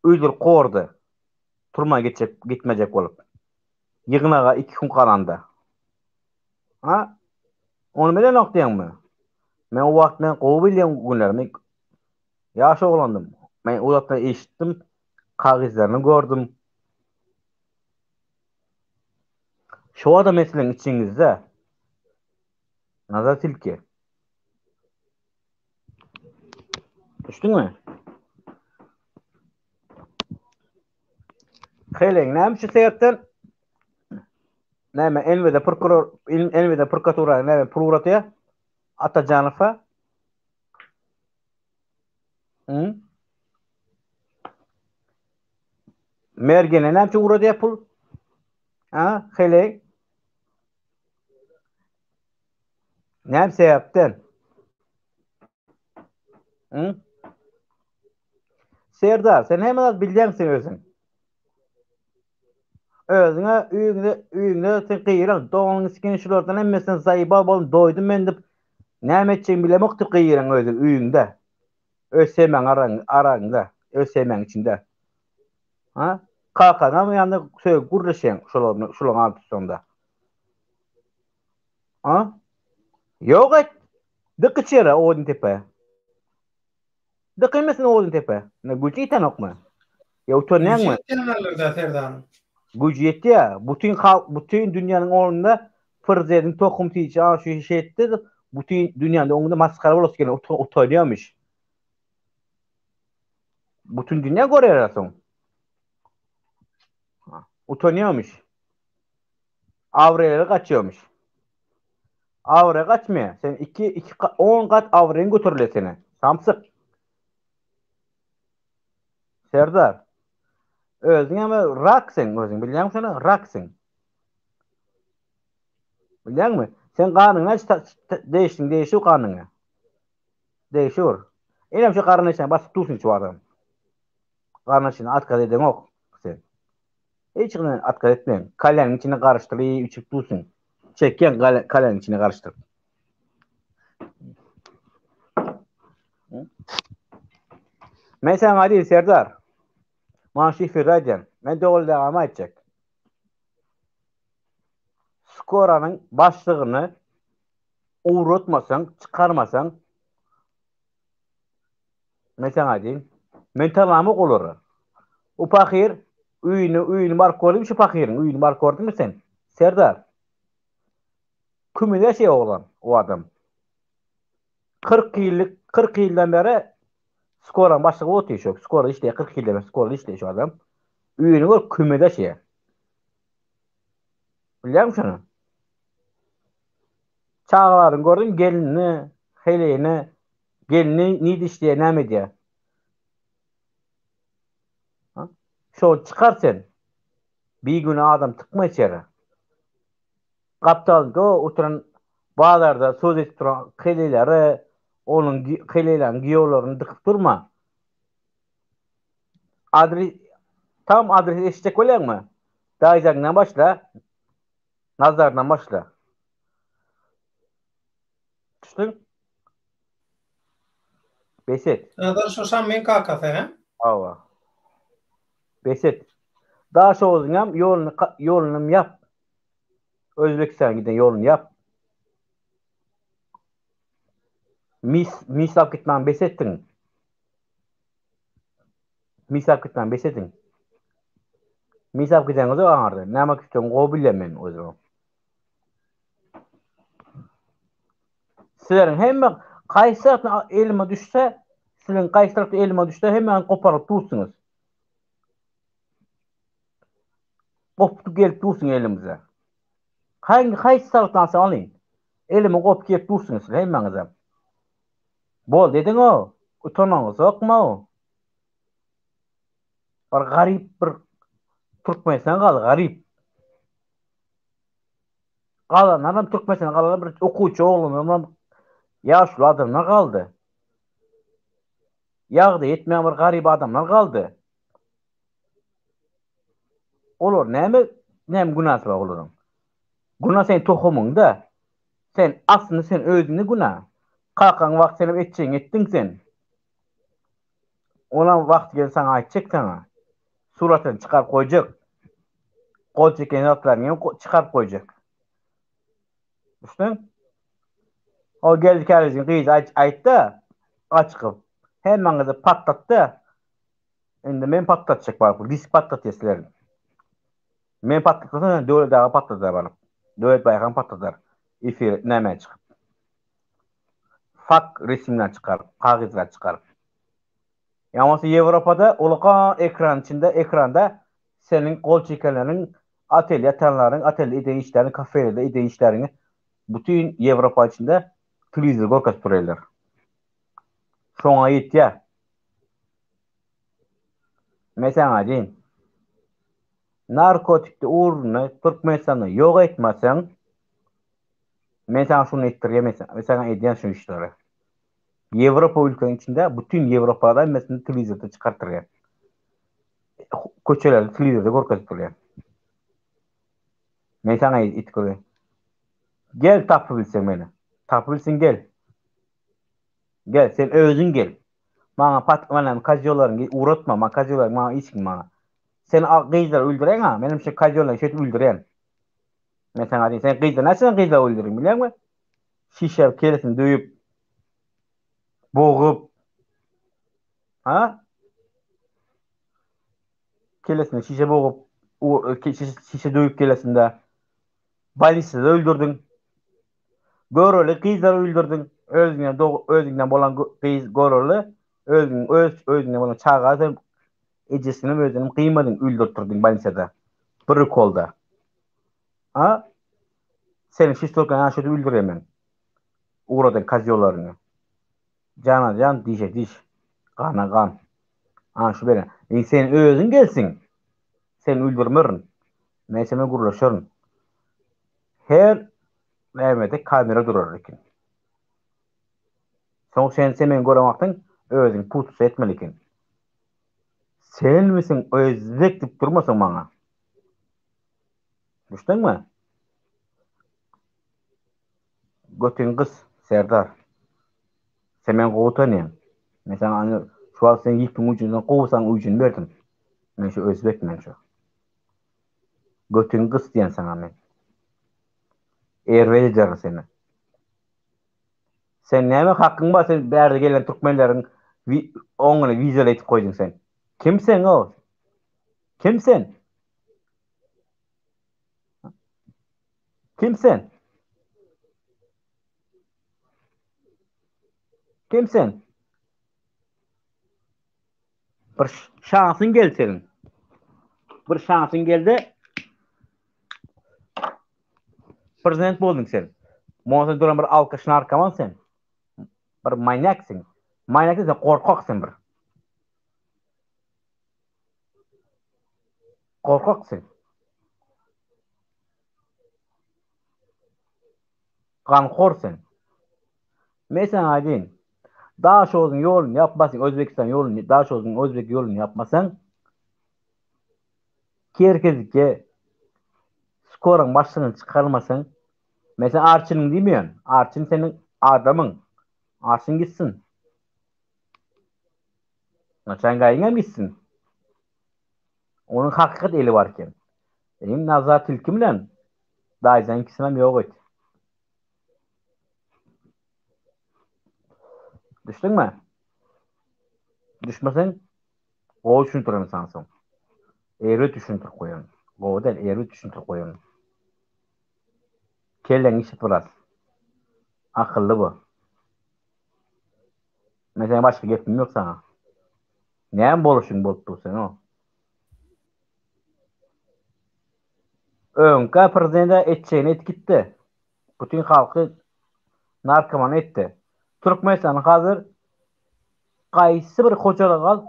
öldürip kordy. Turma gitjek, gitmejek bolup. Ýygnaga 2 gün galanda. Ha? Ony bilenok diýeňmi? Men o wagt men gowy bilýän günlerimi. Ýaş oglandym. Men uzakdan eşitdim, kagyzlaryny gördüm. Şo adam siziň içiňizde. Nazar tilki. Düşdüňmi? Heleň näme şu sebäpden näme NVD prokuror NVD prokuratura näme pul ugratýar? Atajanowa. Hı? Mergene näme üçin ugradýar pul? Ha, heleň. Näme sebäpden? Hı? Serdar, sen hemme zat bilýäň sen özüň. Özüňe öýüňde öýüňde sen gyýyraň, doganyň iskin şulardan hemmesinden zaýbal boldum, doýdum men diýip, näme etjegimi bilemok diýip gyýyraň özüň öýüňde. Öz semäň araň araňda, öz semäň içinde. Ha? Kakaňam ýanynda sögüp gürleşýäň şolar şolaryň ady tutsaňda. Ha? Ýok et. Dyk içeri odun tepe. Dykylmasyn odun tepe. Ne güýji ýetenokmy? Ýa utanýaňmy? Güýji ýetýänlerdir-dä Serdaryň. Güýji ýetýä. Bütin halk, bütin dünýäniň öňünde Prezidentiň tohum tiçi a şu işi etdi. Bütin dünýäniň öňünde masgara bolasy gelýär. Utanýarmyş. Bütin dünýä görýär soň. Utanýarmyş. Abraýlary gaçýarmyş. Abraý gaçmaýar. Sen 2 2 10 gat abraýyň göterilýär seni. Samsyk. Serdar. Özüň hem rak sen özüň bilýäňmi şony? Rak sen. Bilýäňmi? Sen ganyňa değişdiň, değişiw ganyňa. Değişiwir. Enem şu garnyň içine basyp dursun şu adam. Garnyň içine atkaz edeňok sen. Hiç kime atkaz etmeň. Kalýanyň içine garyşdyryp içip dursuň. Çekýäň kalýanyň içine garyşdyryp. Men saňa aýdayyn Serdar. Maňa şu efirde aýdýan. Men doly dagamy aýtjak. Skoranyň başlygyny ugratmasaň, çykarmasaň Men saňa aýdayyn. Men tanamok olary. O pahyr öýüni öýüni baryp gördüňmi şu pahyryň öýüni baryp gördüňmi sen? Serdar. Kümüne şey oglan o adam. 40 ýyllyk 40 ýyldan beri skoraň başlygy otyr şu. Skora işleýär 40 ýyldan beri skora işleýär şu adam. Öýüni gör kümüne şey. Bilýärmi şuny? Çagalaryny gördüm gelinini, heleýini, Gelni nirde işleýär näme edýär? Ha? Şol çykar sen. Bigünä adam tykma içeri. Gapdalynda oturan bazarda söz edip duran heleýleri, onuň heleýleriň giýewlerini dykyp durma. Adres tam adres eşitjek bolýaňmy? Daýzaňdan başla. Nazardan başla. Düşdüň? Bes et. Nazar şu Şammyň kakasy, hä? Hawa. Bes et. Daşoguzyňam ýoluny ýolunam ýap. Özbegistana giden ýoluny ýap. Mis mis alyp gitmäni bes etdiň. Mis alyp gitmäni bes ediň. Mis alyp gideňiz aňarda. Näme kütüň gowy bilýän men özüm. Sizleriň hemme haýsy tarapdan elime düşse, siziň haýsy tarapdan elime düşse hemmäňiz goparylyp dursuňyz. Gopdy gelip dursuň elimize. Hangi haýsy tarapdan alsaň alyň. Elime gopup gelip dursuňyz siz hemmäňizem. Boldy ediň-ow. Utanaňyzokmy-ow? Bir garyp bir Türkmenistan galdy garyp. Galanlaram Türkmenistanda galanlar bir okuwçy oglanlaram ýaşuly adamlar galdy. Ýagdaýy ýetmeýän bir garyp adamlar galdy. Olar näme näme günäsi bar olaryň? Günä seň tohumyňda. Sen aslynda sen özüňde günä. Kakaň wagty senem etjegiňi etdiň sen. Onam wagty gelende saňa aýtjak saňa. Suratyny çykaryp goýjak. Gol çeken zatlaryny hem çykaryp goýjak. Düşdüň? O geldi käriziň gyzy aýt aýtda açykyp. Hemmäňizi patlatdy. Indi men patlatjak baryp, disk patlatýar sizleriň. Men patlatsam, Döwlet aga patladar baryp. Döwlet Baýhan patladar. Efir näme çykyp. Fak resimden çykaryp, kagyzdan çykaryp. Ýa bolmasa Ýewropada ulukan ekran içinde ekranda seniň gol çekenleriň, otel ýatanlaryň, otelde eden işleriň, kafelerde eden işleriňi bütin Ýewropa içinde telewizor görkezip durýarlar. Şoňa ýetýär. Men saňa aýdayyn. Narkotikde ugruny Türkmenistanda ýok etmeseň, men saňa şuny etdirýän, men saňa edýän şu işleri. Ýewropa ülkeň içinde bütin Ýewropada hemmesini telewizorda çykartyrýar. Köçelerde telewizorda görkezip durýar. Men saňa it görýän. Gel tapyp bilseň meni. Tapyp bilseň gel. Gel sen özüň gel. Maňa pat maňa kazyolaryňy ugratma, maňa kazyolaryň maňa işiň maňa. Sen gyzlary öldüreň ha, menem şu kazyolary şeýdip öldüren. Men saňa diýen, sen gyzlary näçe gyzlary öldüriň bilýäňmi? Şişe kellesini döwüp, bogup, ha? Kellesini şişe bogup, şişe döwüp kellesinde bolnisada öldürdüň. Göreli gyzlary öldürdüň. Özüňden özüňden bolan gyz göreli, özüň öz özüňden bolan çaga sen ejesini özüni gyýmadyň, öldürtdirdiň bolnisada. Bir ukolda. Ha? Seni şiştolkan ýa şöýdip öldürýän men. Ugradan kozýollaryňy. Jana jan, dişe diş. Gana gan. Ana şu beren. Indi sen özüň gelsiň. Seni öldürmerin. Men seni gürleşerin. Her nämede kamera durar eken. Soň sen sen meni gören wagtyň özüň putusa etmeli eken. Senmisiň özbek diýip durmasaň maňa. Düşdüňmi? Götüňi gys, Serdar. Sen meni gowy tanýaň. Men saňa ony şu wagt sen ýüpüň ujundan gowy saňa ujuny berdim. Men şu özbek men şu. Götüňi gys diýen saňa men. Erbet ederin seni. Sen näme hakyň bar sen bärde gelen türkmenleriň oňuna wizaly etip goýduň sen. Kim sen o? Kim sen? Kim sen? Kim sen? Bir şansyn geldi seniň. Bir şansyn geldi. Prezident bolduň sen. Monsa duran bir alkaş narkoman sen. Bir manyak sen. Manyak sen korkak sen bir. Gorkak sen. Ganhor sen. Men saňa aýdaýyn. Daşoguzyň ýoluny ýapmasaň, Özbegistan ýoluny, Daşoguzyň Özbek ýoluny ýapmasaň, Kerkezike skoryň başlygyny çykarmasaň, men sen Arçynyň diýmeýän, Arçyn seniň adamyň. Arçyn gitsin. Naçangaýyňam gitsin. Onuň hakykat eli bar eken. Eýim Nazar tilki bilen Daýjan ikisinem ýok et. Düşdüňmi? Düşmeseň gowy düşündirerin saňa soň. Erbet düşündirip goýaryn. Gowy däl, erbet düşündirip goýaryn. Kelläňi işlet biraz. Akylly bol. Men seni başga gepim ýok saňa. Näme boluşyň bolup dur sen o. Öňkä prezident etjegini etip gitdi. Bütün halky narkoman etdi. Türkmenistan hazır gaýsy bir hojalyk al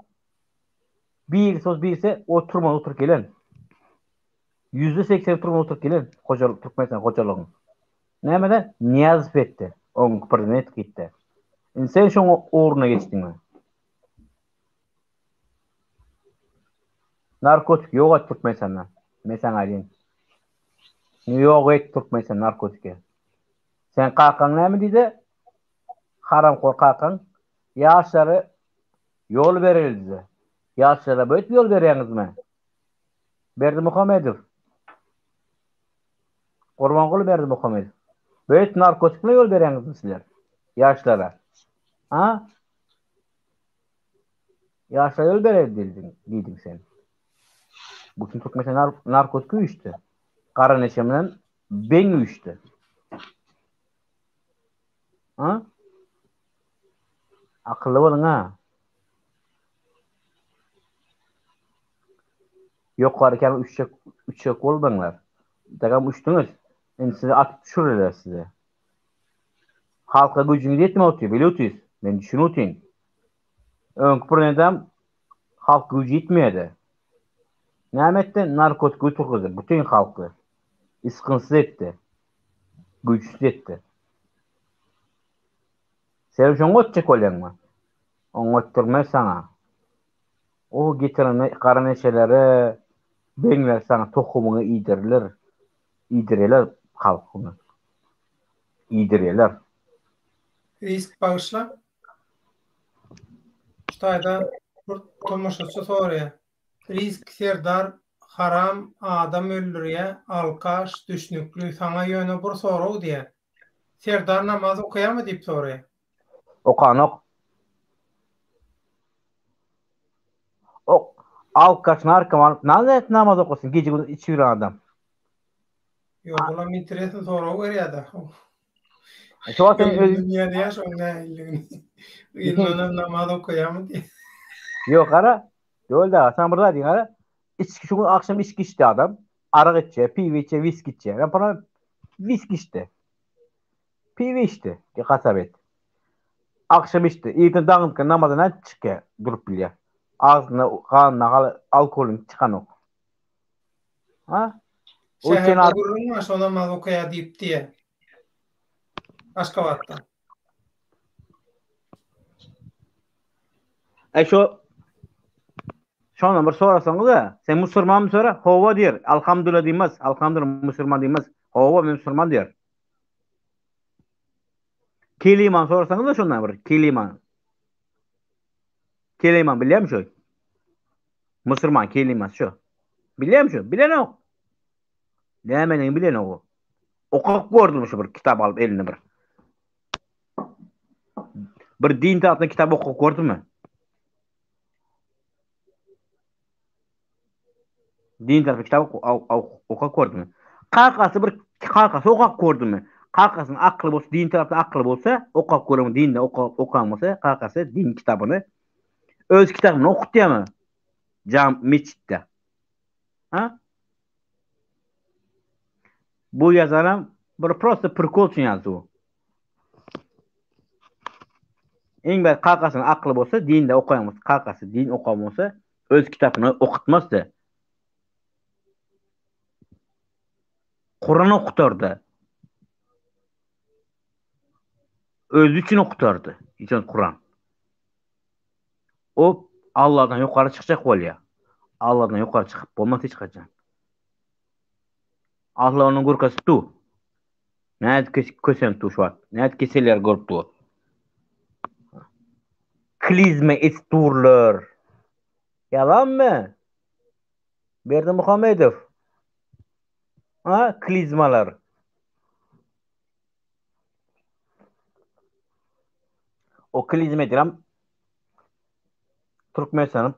birisi bolsa birisi oturman oturyp gelen. %80 oturman oturyp gelen hojalyk Türkmenistan hojalygyň. Nämede? Nyýazow etdi. Oňki prezident gitdi. Indi sen şoň ugruna geçdiňmi? Narkotik ýok et Türkmenistanda. Men saňa aýdayyn. Ýok et Türkmenistan narkotiki. Sen kakaň näme diýdi? Haramhor kakaň ýaşlary ýol bereli diýdi. Ýaşlara beýdip ýol berýäňizmi? Berdimuhamedow. Gurbanguly Berdimuhamedow. Beýdip narkotik bilen ýol berýäňizmi sizler? Ýaşlara. Ha? Ýaşlara ýol bereli diýdiň, diýdiň sen. Bu kim Türkmenistan narkotik üýşdi. Gara neşe bilen beň üýşdi. Ha? Akylly boluň ha. Ýokary käme üçjek, üçjek bolmaňlar. Dagam uçduňyz. Indi sizi atyp düşürerler size. Halka güýjüňiz ýetmän otyr, bilip otyrys. Men düşünip otyryn. Öňki prezident halk güýji ýetmeýärdi. Näme etdi? Narkotik oturgyzdy bütin halky. Ysgynsyz etdi. Güýçsüz etdi. Sen şoňa ötjek bolýaňmy? Oňa ötdürmez saňa. O getiren gara neşeleri beňler saňa tohumyňy iýdiriler. Iýdireler halkyňy. Iýdireler. Risk bagyşla. Şu taýda bir tomaşaçy soraýar. Risk Serdar haram adam öldürýä alkaş düşnükli saňa ýöne bir sorag diýä. Serdar namaz okaýamy diýip soraýar. Okanok. Ok alkaş narkoman nädip namaz okasyn gije gündüz içip ýören adam. Ýok bulam interesny sorag berýärde. Şu wagt sen öz dünýäde ýaşaň nähililigini. Yzyndanam namaz okaýarmy diýip. Ýok gara. Döwlet aga saňa bir zat diýin gara. Içki şu gün akşam içki içdi adam. Arak içýär, piwo içýär, wiski içýär. Men para wiski içdi. Piwo içdi. Hasap et. Akşam içdi. Irden daňyntga namaza nädip çykýar, durup bilýär. Agzynda, ganynda hal alkogolyň çykanok. Ha? O Şäherde gürrüň bar, şo namaz okaýar diýip diýýär. Aşgabatda. Äý şo Şondan bir sorasaňyz-a, sen musurmanmy sora, hawa diýer. Alhamdulillah diýmez, alhamdulillah musurman diýmez. Hawa men musurman diýer. Keliman sorasaňyz-a şondan bir, keliman. Keliman bilýärmi şo? Musurman kelimasy şo. Bilýärmi şo? Bilenok. Nämeligini bilenok o. Okap gördüm şu bir kitap alyp eline bir. Bir din tarapdan kitap okap gördümi? Din tarapdan kitap okap gördümi? Kakasy bir kakasy okap gördümi? Kakasynyň akly bolsa, din tarapdan akly bolsa, okap gören dinde okan bolsa, kakasy din kitabyny öz kitabyny okutýarmy? Jam metjitde. Ha? Bu ýazanam bir prosta prikol üçin ýazdy bu. Iň bir kakasynyň akly bolsa, dinde okaýan bolsa, kakasy din okan bolsa, öz kitabyny okutmazdy. Kuran okutardy. Özi üçin okutardy. Hiç Kuran. O Allahdan ýokary çykjak bolýar. Allahdan ýokary çykyp bolmaz hiç haçan. Allah onuň görkezip dur. Nädip kösenip dur şu wagt. Nädip keseller görüp dur. Klizme etip durlar. Ýalanmy? Berdimuhamedow. Ha, klizmalar. O klizma edilen Türkmenistanyň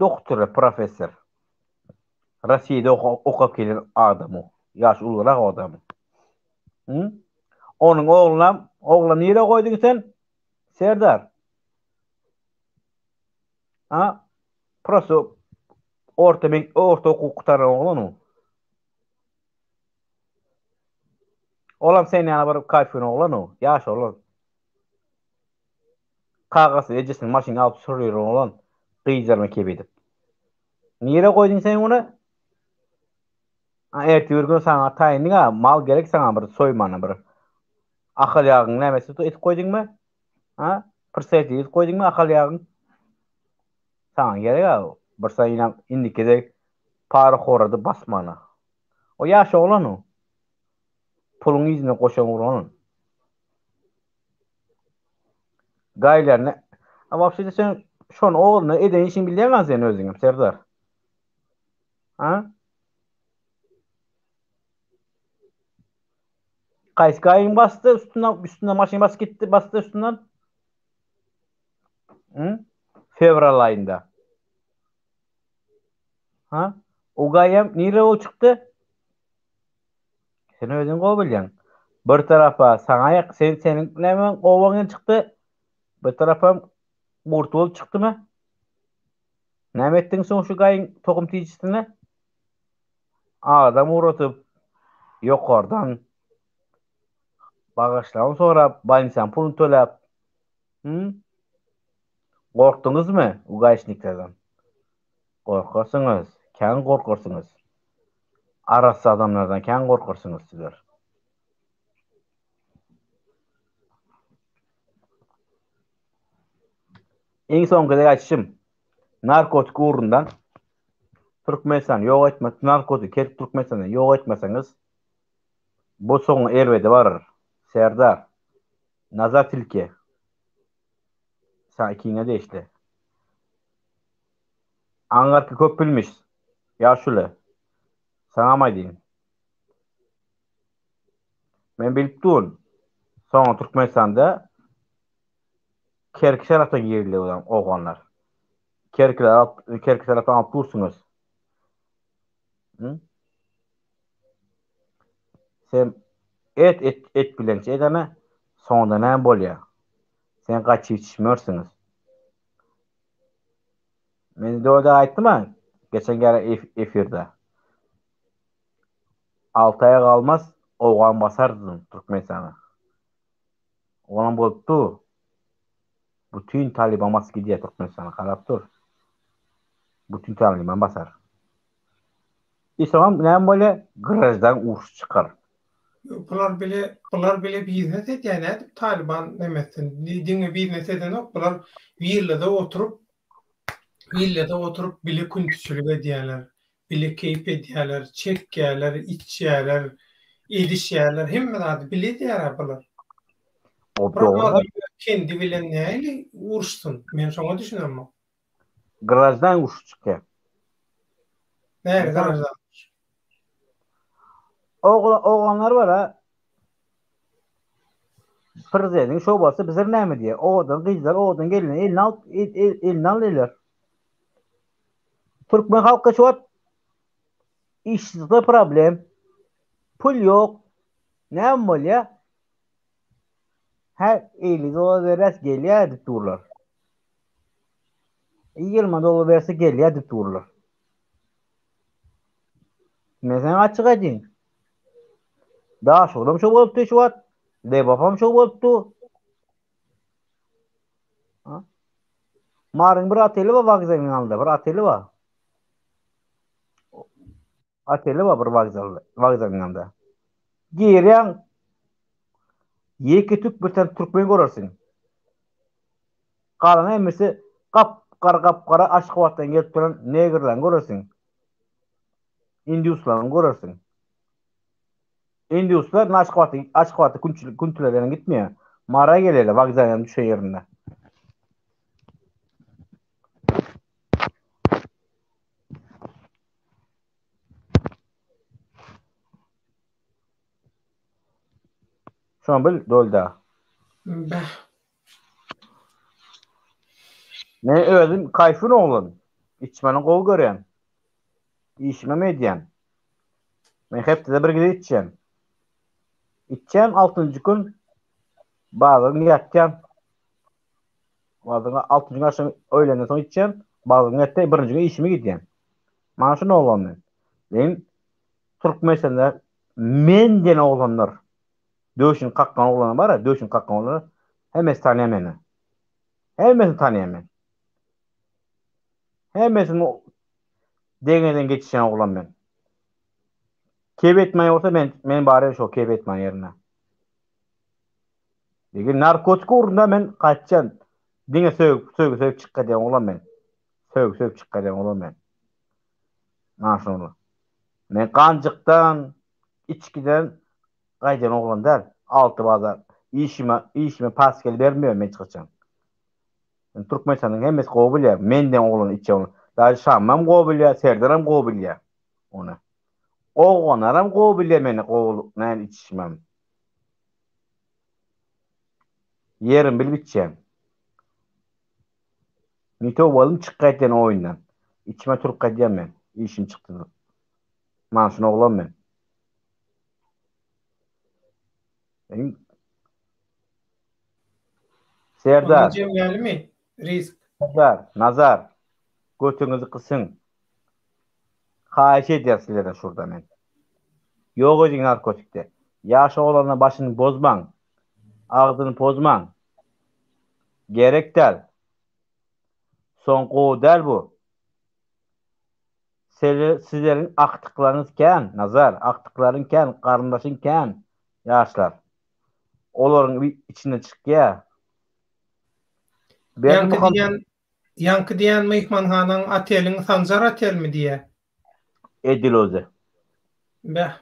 doktory, professor. Rossiýada okap gelen adam o. Ýaş ulurak adam. Hı? Onuň oglunam, oglan nirä goýduň sen? Serdar. Ha? Prosto orta orta okuw gutaran oglan o. Olam sen ýaly bir kaýfyn oglan o, ýaş oglan. Kakasy ejesiniň maşynyny alyp sürýär oglan, gyzlaryna kep edip. Nirä goýduň sen ony? A ertir bir gün saňa taýyndyň-a, mal gerek saňa bir soýmana bir. Ahal ýagyň nämesi etip goýduňmy? Ha? Prsetli edip goýduňmy ahal ýagyň? Saňa gerek-a, bir saýynam indiki gezek parahorady basmana. O ýaş oglan o. Puluň yzyna goşan oglan. Gaýlaryny A wapşe sen şony ogluna eden işiňi bilýäňä sen özüňem Serdar. Ha? Kaýsy gaýyň basdy üstünden üstünden maşyn basyp gitdi basdy üstünden. Hı? Fewral aýynda. Ha? O gaýam nire bolup çykdy? Sen özüň gowy bilýäň. Bir tarapa saňa ýak, sen seniň näme obaňdan çykdy? Bir tarapam gurt bolup çykdymy? Näme etdiň soň şu gaýyň tohum tijisine? Adam ugratyp ýokardan bagyşlama sorap, bolnisanyň puluny töläp. Hü? Gorkduňyzmy ugaýşniklerden? Gorkarsyňyz, kän gorkarsyňyz. Arassa adamlardan kän gorkarsyňyz sizler. Iň soňky gezek aýtşym, narkotik ugrundan Türkmenistany ýok etmek, narkotik kesip Türkmenistany ýok etmeseňiz, bu soňy erbede barar. Serdar, Nazar tilki. Saňa ikiňe degişli. Aňyrky köp bilmiş. Ýaşuly. Saňam aýdýyn. Men bilip durun. Soňra Türkmenistanda Kerki tarapdan girdiler olam oglanlar. Kerkiler alyp, Kerki tarapdan alyp dursuňyz. Hı? Sen et et et bilen edene soňunda näme bolýar? Sen gaçyp içmersiňiz. Men doly aýtdym-a geçen gelen efirde. Alty aýa galmaz owgan basar diýdim Türkmenistana. Olam bolup dur. Bütin Talyban basyp gidýär Türkmenistana garap dur. Bütin Talyban basar. I soňam näme bolýar? Graždan uruş çykar. Bular bile bular bile biznes edýär nädip Talyban neme etsin? Diňe biznes edenok bular willada oturyp willada oturyp bile küntüçilik edýärler. Bile keýp edýärler, çekýärler, içýärler, edişýärler hemme zady bile edýär bular. Bir adam kendi bilen nähili uruşsyn? Men şoňa düşünemok. Graždan urşy çykýar. Nähili graždan urşy? Oglanlar bar-a. Prezidentiň şobasy bizler näme diýýär? Owadan gyzlar, owadan gelinler eline alyp, eline alýarlar. Türkmen halky şu wagt işsizlikde problem. Pul ýok. Näme bolýar? Hä, 50 dollar berýäs, gelýär diýip durlar. 20 dollar berse gelýär diýip durlar. Men saňa açyk aýdýyn. Daşoguzam şo bolupdy şu wagt. Lebapam şo bolupdy. Ha? Maryň bir oteli bar wokzalyň ýanynda, bir oteli bar. Oteli bar bir wokzal, wokzalyň ýanynda. Girýäň, ýeke tük bir tane türkmen görersiň. Galan hemmesi gap-gara gap-gara Aşgabatdan gelip duran negrlerini görersiň. Induslaryny görersiň. Induslar Aşgabatda Aşgabatda künçülik küntüler ýaly gitmeýär. Mara gelýärler wokzal ýanyna düşen ýerinde. Şony bil Dolda. Bäh. Men özüm kaýfyn oglan. Içmeni gowy görýän. Işimem edýän. Men hepdede bir gezek içýän. Içýän altynjy gün bazar gün ýatýan. Bazar gün altynjy gün agşam öýlenden soň içýän. Bazar gün ýatýan, birinji gün işime gidýän. Mana şuny oglan men. Men Türkmenistanda men diýen oglanlar döşüni kakgan oglanlar bar-a, döşüni kakgan oglanlar hemmesi tanýar meni. Hemmesini tanýan men. Hemmesini deňeden geçişen oglan men. Kep etmeýän bolsa men men barýan şo kep etmeýän ýerine. Eger narkotik ugrunda men gaçýan. Diňe sög sög sög çyk gaýdýan oglan men. Sög sög çyk gaýdýan oglan men. Naşonla. Men ganjykdan, içgiden gaýdýan oglan däl. Alty bazar işime işime pasgel bermeýän men hiç haçan. Türkmenistanyň hemmesi gowy bilýär. Men diýen oglan içýän oglan. Daže Şammam gowy bilýär, Serdaram gowy bilýär ony. Oglanlaram gowy bilýär meni gowy näme içişimem. Ýerini bilip içýän. Nito boldum çyk gaýtýan oýundan. Içime turup gaýdýan men. Işim çykdy diýip. Mana şuny oglan men. Serdar. Onda jemlälimi? Risk. Serdar, Nazar. Götüňizi gysyň. Haýyş edýän sizlerden şurda men. Ýok ediň narkotikde. Ýaş oglanlaň başyny bozmaň. Agzyny pozmaň. Gerek däl. Soň gowy däl bu. Sizleriň agtyklaryňyz kän, Nazar, agtyklaryň kän, garyndaşyň kän, ýaşlar. Olaryň içinden çykýa. Ýaňky diýen, ýaňky diýen myhmanhanaň oteliň Sanjar otelmi diýä? Edil özi. Beh.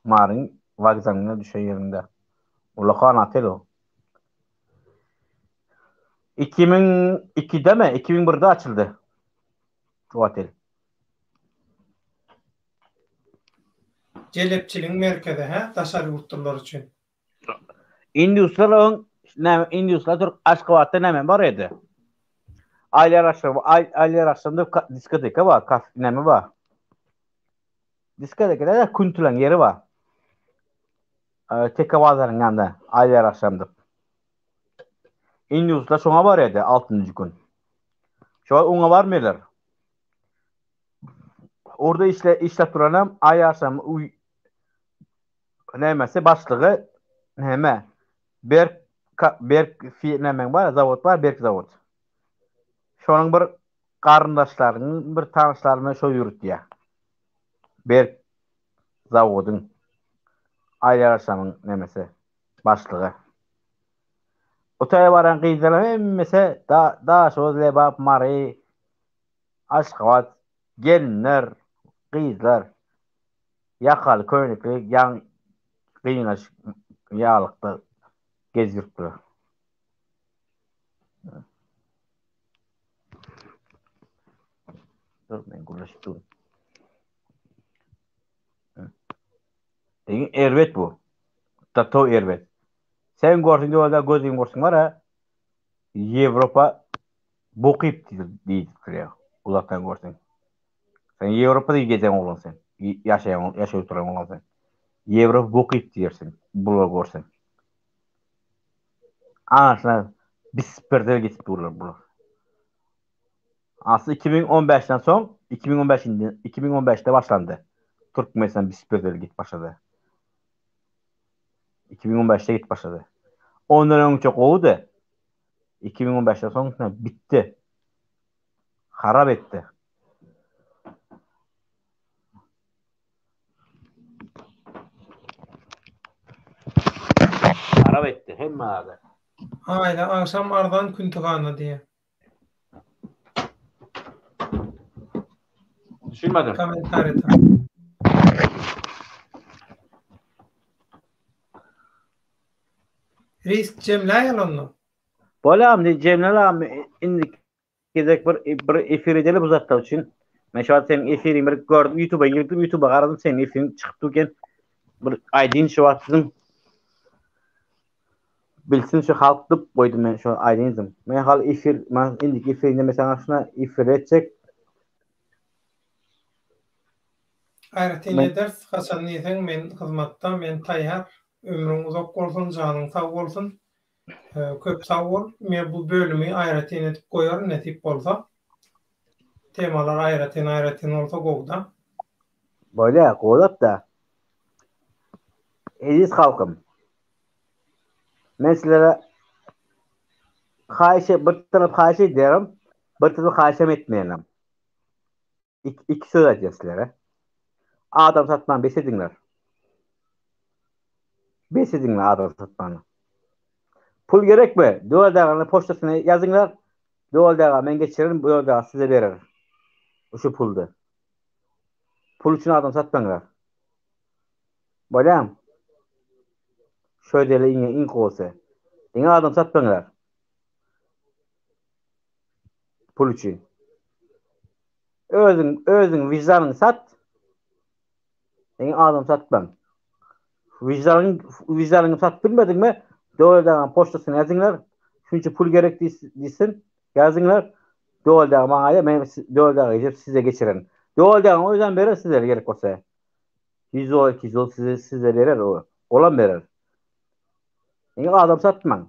Maryň wokzalyna düşen ýerinde. Ullakan otel o. 2002-demi, 2001-de açyldy bu otel. Jelepçiligiň merkezi hä, daşary ýurtlular üçin. Induslar öň näme induslar Türk Aşgabatda näme bar edi? Aýlar aşam, aýlar aşamda diskoteka bar, kaf näme bar? Diskoteka da küntülen ýeri bar. Teke bazaryň ýanynda aýlar aşamda. Induslar şoňa bar edi 6-njy gün. Şo oňa barmaýarlar. Orada işle işläp duranam aý aşam uý nämesi başlygy näme Berk Berk fi näme bar zawod bar Berk zawod. Şonuň bir garyndaşlarynyň bir tanyşlaryny şo ýürütýär. Berk zawodyň aý aşamyň nämesi başlygy. O taýa baran gyzlaryň hemmesi da Daşoguz, Lebap, Mary, Aşgabat gelinler, gyzlar ýakaly köýnekli ýaň gyňaç ýalykda gezdiripdir. Dur men gürleşip durun. Deýin erbet bu. Tato erbet. Sen görseň ýolda gözüň görsün bar ha. Ýewropa bokyp diýdirýär. Uzakdan görseň. Sen Ýewropada gezen oglan sen. Ýaşaýan, ýaşaýyp duran oglan sen. Ýewropa bokyp diýersiň, bular görseň. Aslynda bisperdel geçip durlar bular. Asly 2015-den soň 2015 2015-de başlandy. Türkmenistan bisperdel gidip başlady. 2015-de gidip başlady. Ondan öňçe gowudy. 2015-den soň bitdi. Harap etdi. Harap etdi hemme zady. Aýda agşam arzan küntühana diýýär. Düşünmedim. Kommentariýada. Risk jemläýeli onda. Bolýar indi jemläli indi gezek bir bir efir edeli bu zatlar üçin. Men şu wagt seniň efiriňi bir gördüm YouTube'a girdim YouTube'a garadym seniň efiriň çykyp durken bir aýdyn şu wagt siziň bilsin şu halk dyp goýdum men şu aýdynzym. Men hal efir men indiki efirinde men saňa şuna efir etjek. Aýratyn ederis haçan diýseň men hyzmatda men taýýar ömrüň uzak bolsun janyň sag bolsun Köp sag bol. Men bu bölümi aýratyn edip goýaryn nesip bolsa. Temalar aýratyn aýratyn bolsa gowuda. Bolýa, gowudatda. Eziz halkym. Men sizlere haýyş bir tarap haýyş edýärim, bir tarap haýyşam etmeýänem. Iki söz aýdýan sizlere. Adam satmany bes ediňler. Bes ediňler adam satmany. Pul gerekmi? Döwlet aganyň poçtasyna ýazyňlar. Döwlet aga men geçirerin, Döwlet aga size berer. Şu puldy. Pul üçin adam satmaňlar. Bolýamy? Şu edeli iň iň gowusy. Diňe adam satmaňlar. Pul üçin. Özüň özüň wijdanyňy sat. Diňe adam satmaň. Wijdanyň wijdanyňy sat bilmediňmi? Döwlet agaň poçtasyna ýazyňlar. Şunça pul gerek diýsin. Ýazyňlar. Doldy aga maňa aýdar, men Doldy aga eýsem size geçirerin. Doldy agaň özem berer size gerek bolsa. 100 dollar, 200 dollar size size berer o. Olam berer. Indi adam satmaň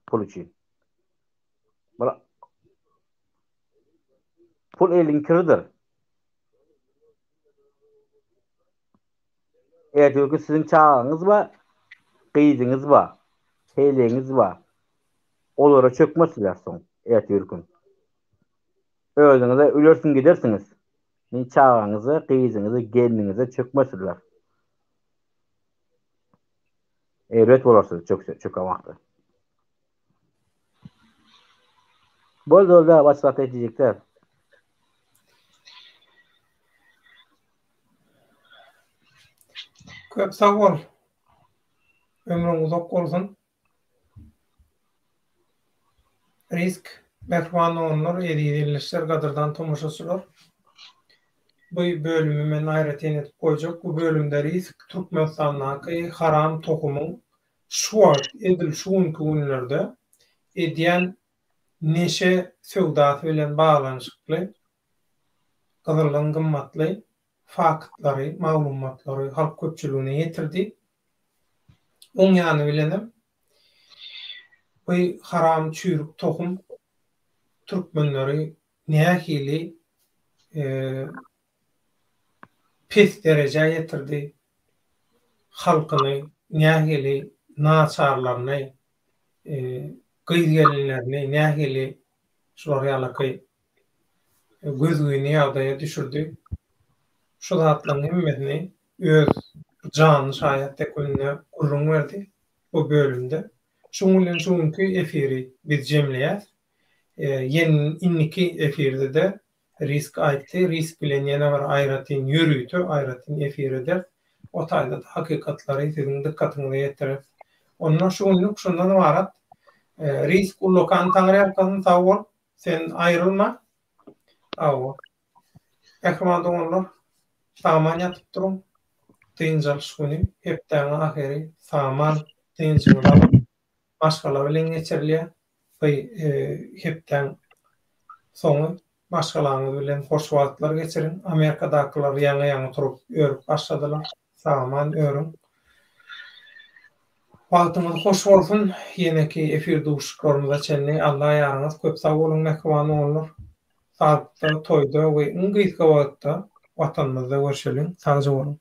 pul üçin. Bir Pul eliň kiridir. Erteki siziň çagaňyz bar, gyzyňyz bar, heleýiňiz bar. Olara çökmezsiler soň ertir gün. Özüňize ölersiň gidersiňiz. Ni çagaňyza, gyzyňyza, gelniňize çökmezsiler. Erbet bolarsyz çökse, çöken wagty. Boldy boldy başga zat diýjek däl. Köp sag bol. Ömrüň uzak bolsun. Risk, mähriban doganlar, eziz ildeşler, gadyrdan tomaşaçylar. Bu bölümi men aýratyn edip goýjak. Bu bölümde Risk Türkmenistandaky haram tohumyň şu wagt, edil şu günki günlerde edýän neşe söwdasy bilen baglanyşykly gyzyldan gymmatly faktlary, maglumatlary halk köpçüligine ýetirdi. Oň ýany bilenem bu haram çüýrük tohum türkmenleri nähili pes derejä ýetirdi, halkyny nähili naçarlaryny, gyz-gelinlerini nähili şular ýalaky gözgyny ýagdaýa düşürdi. Şu zatlaryň hemmesini öz janly şaýat hökmünde gürrüň berdi bu bölümde. Şuň bilen şu günki efiri biz jemleýäs. Ýene indiki efirde-de Risk aýtdy. Risk bilen ýene bir aýratyn ýörite aýratyn efir ederis. O taýda-da hakykatlary siziň dykgatyňyza ýetireris. Onda şu günlük şundan ybarat. Risk ullakan Taňryýalkasyn sag bol. Sen aýrylma. Hawa. Mähriban doganlar, sag-aman ýatyp duruň. Dynç alyş güni, hepdäň ahyry sag-aman dynjyňyzy alyň. Maşgala bilen geçirilýär. Bu hepdäň soňy maşgalaňyz bilen hoş wagtlar geçiriň. Amerikadakylar ýaňy-ýaňy turup örüp başladylar. Sag-aman örüň. Wagtyňyz hoş bolsun. Ýeneki efir duşuşyklarymyza çenli Alla ýaryňyz. Köp sag boluň mähriban doganlar. Saglykda, toýda we iň gysga wagtda Watanymyzda görşeliň. Sagja boluň.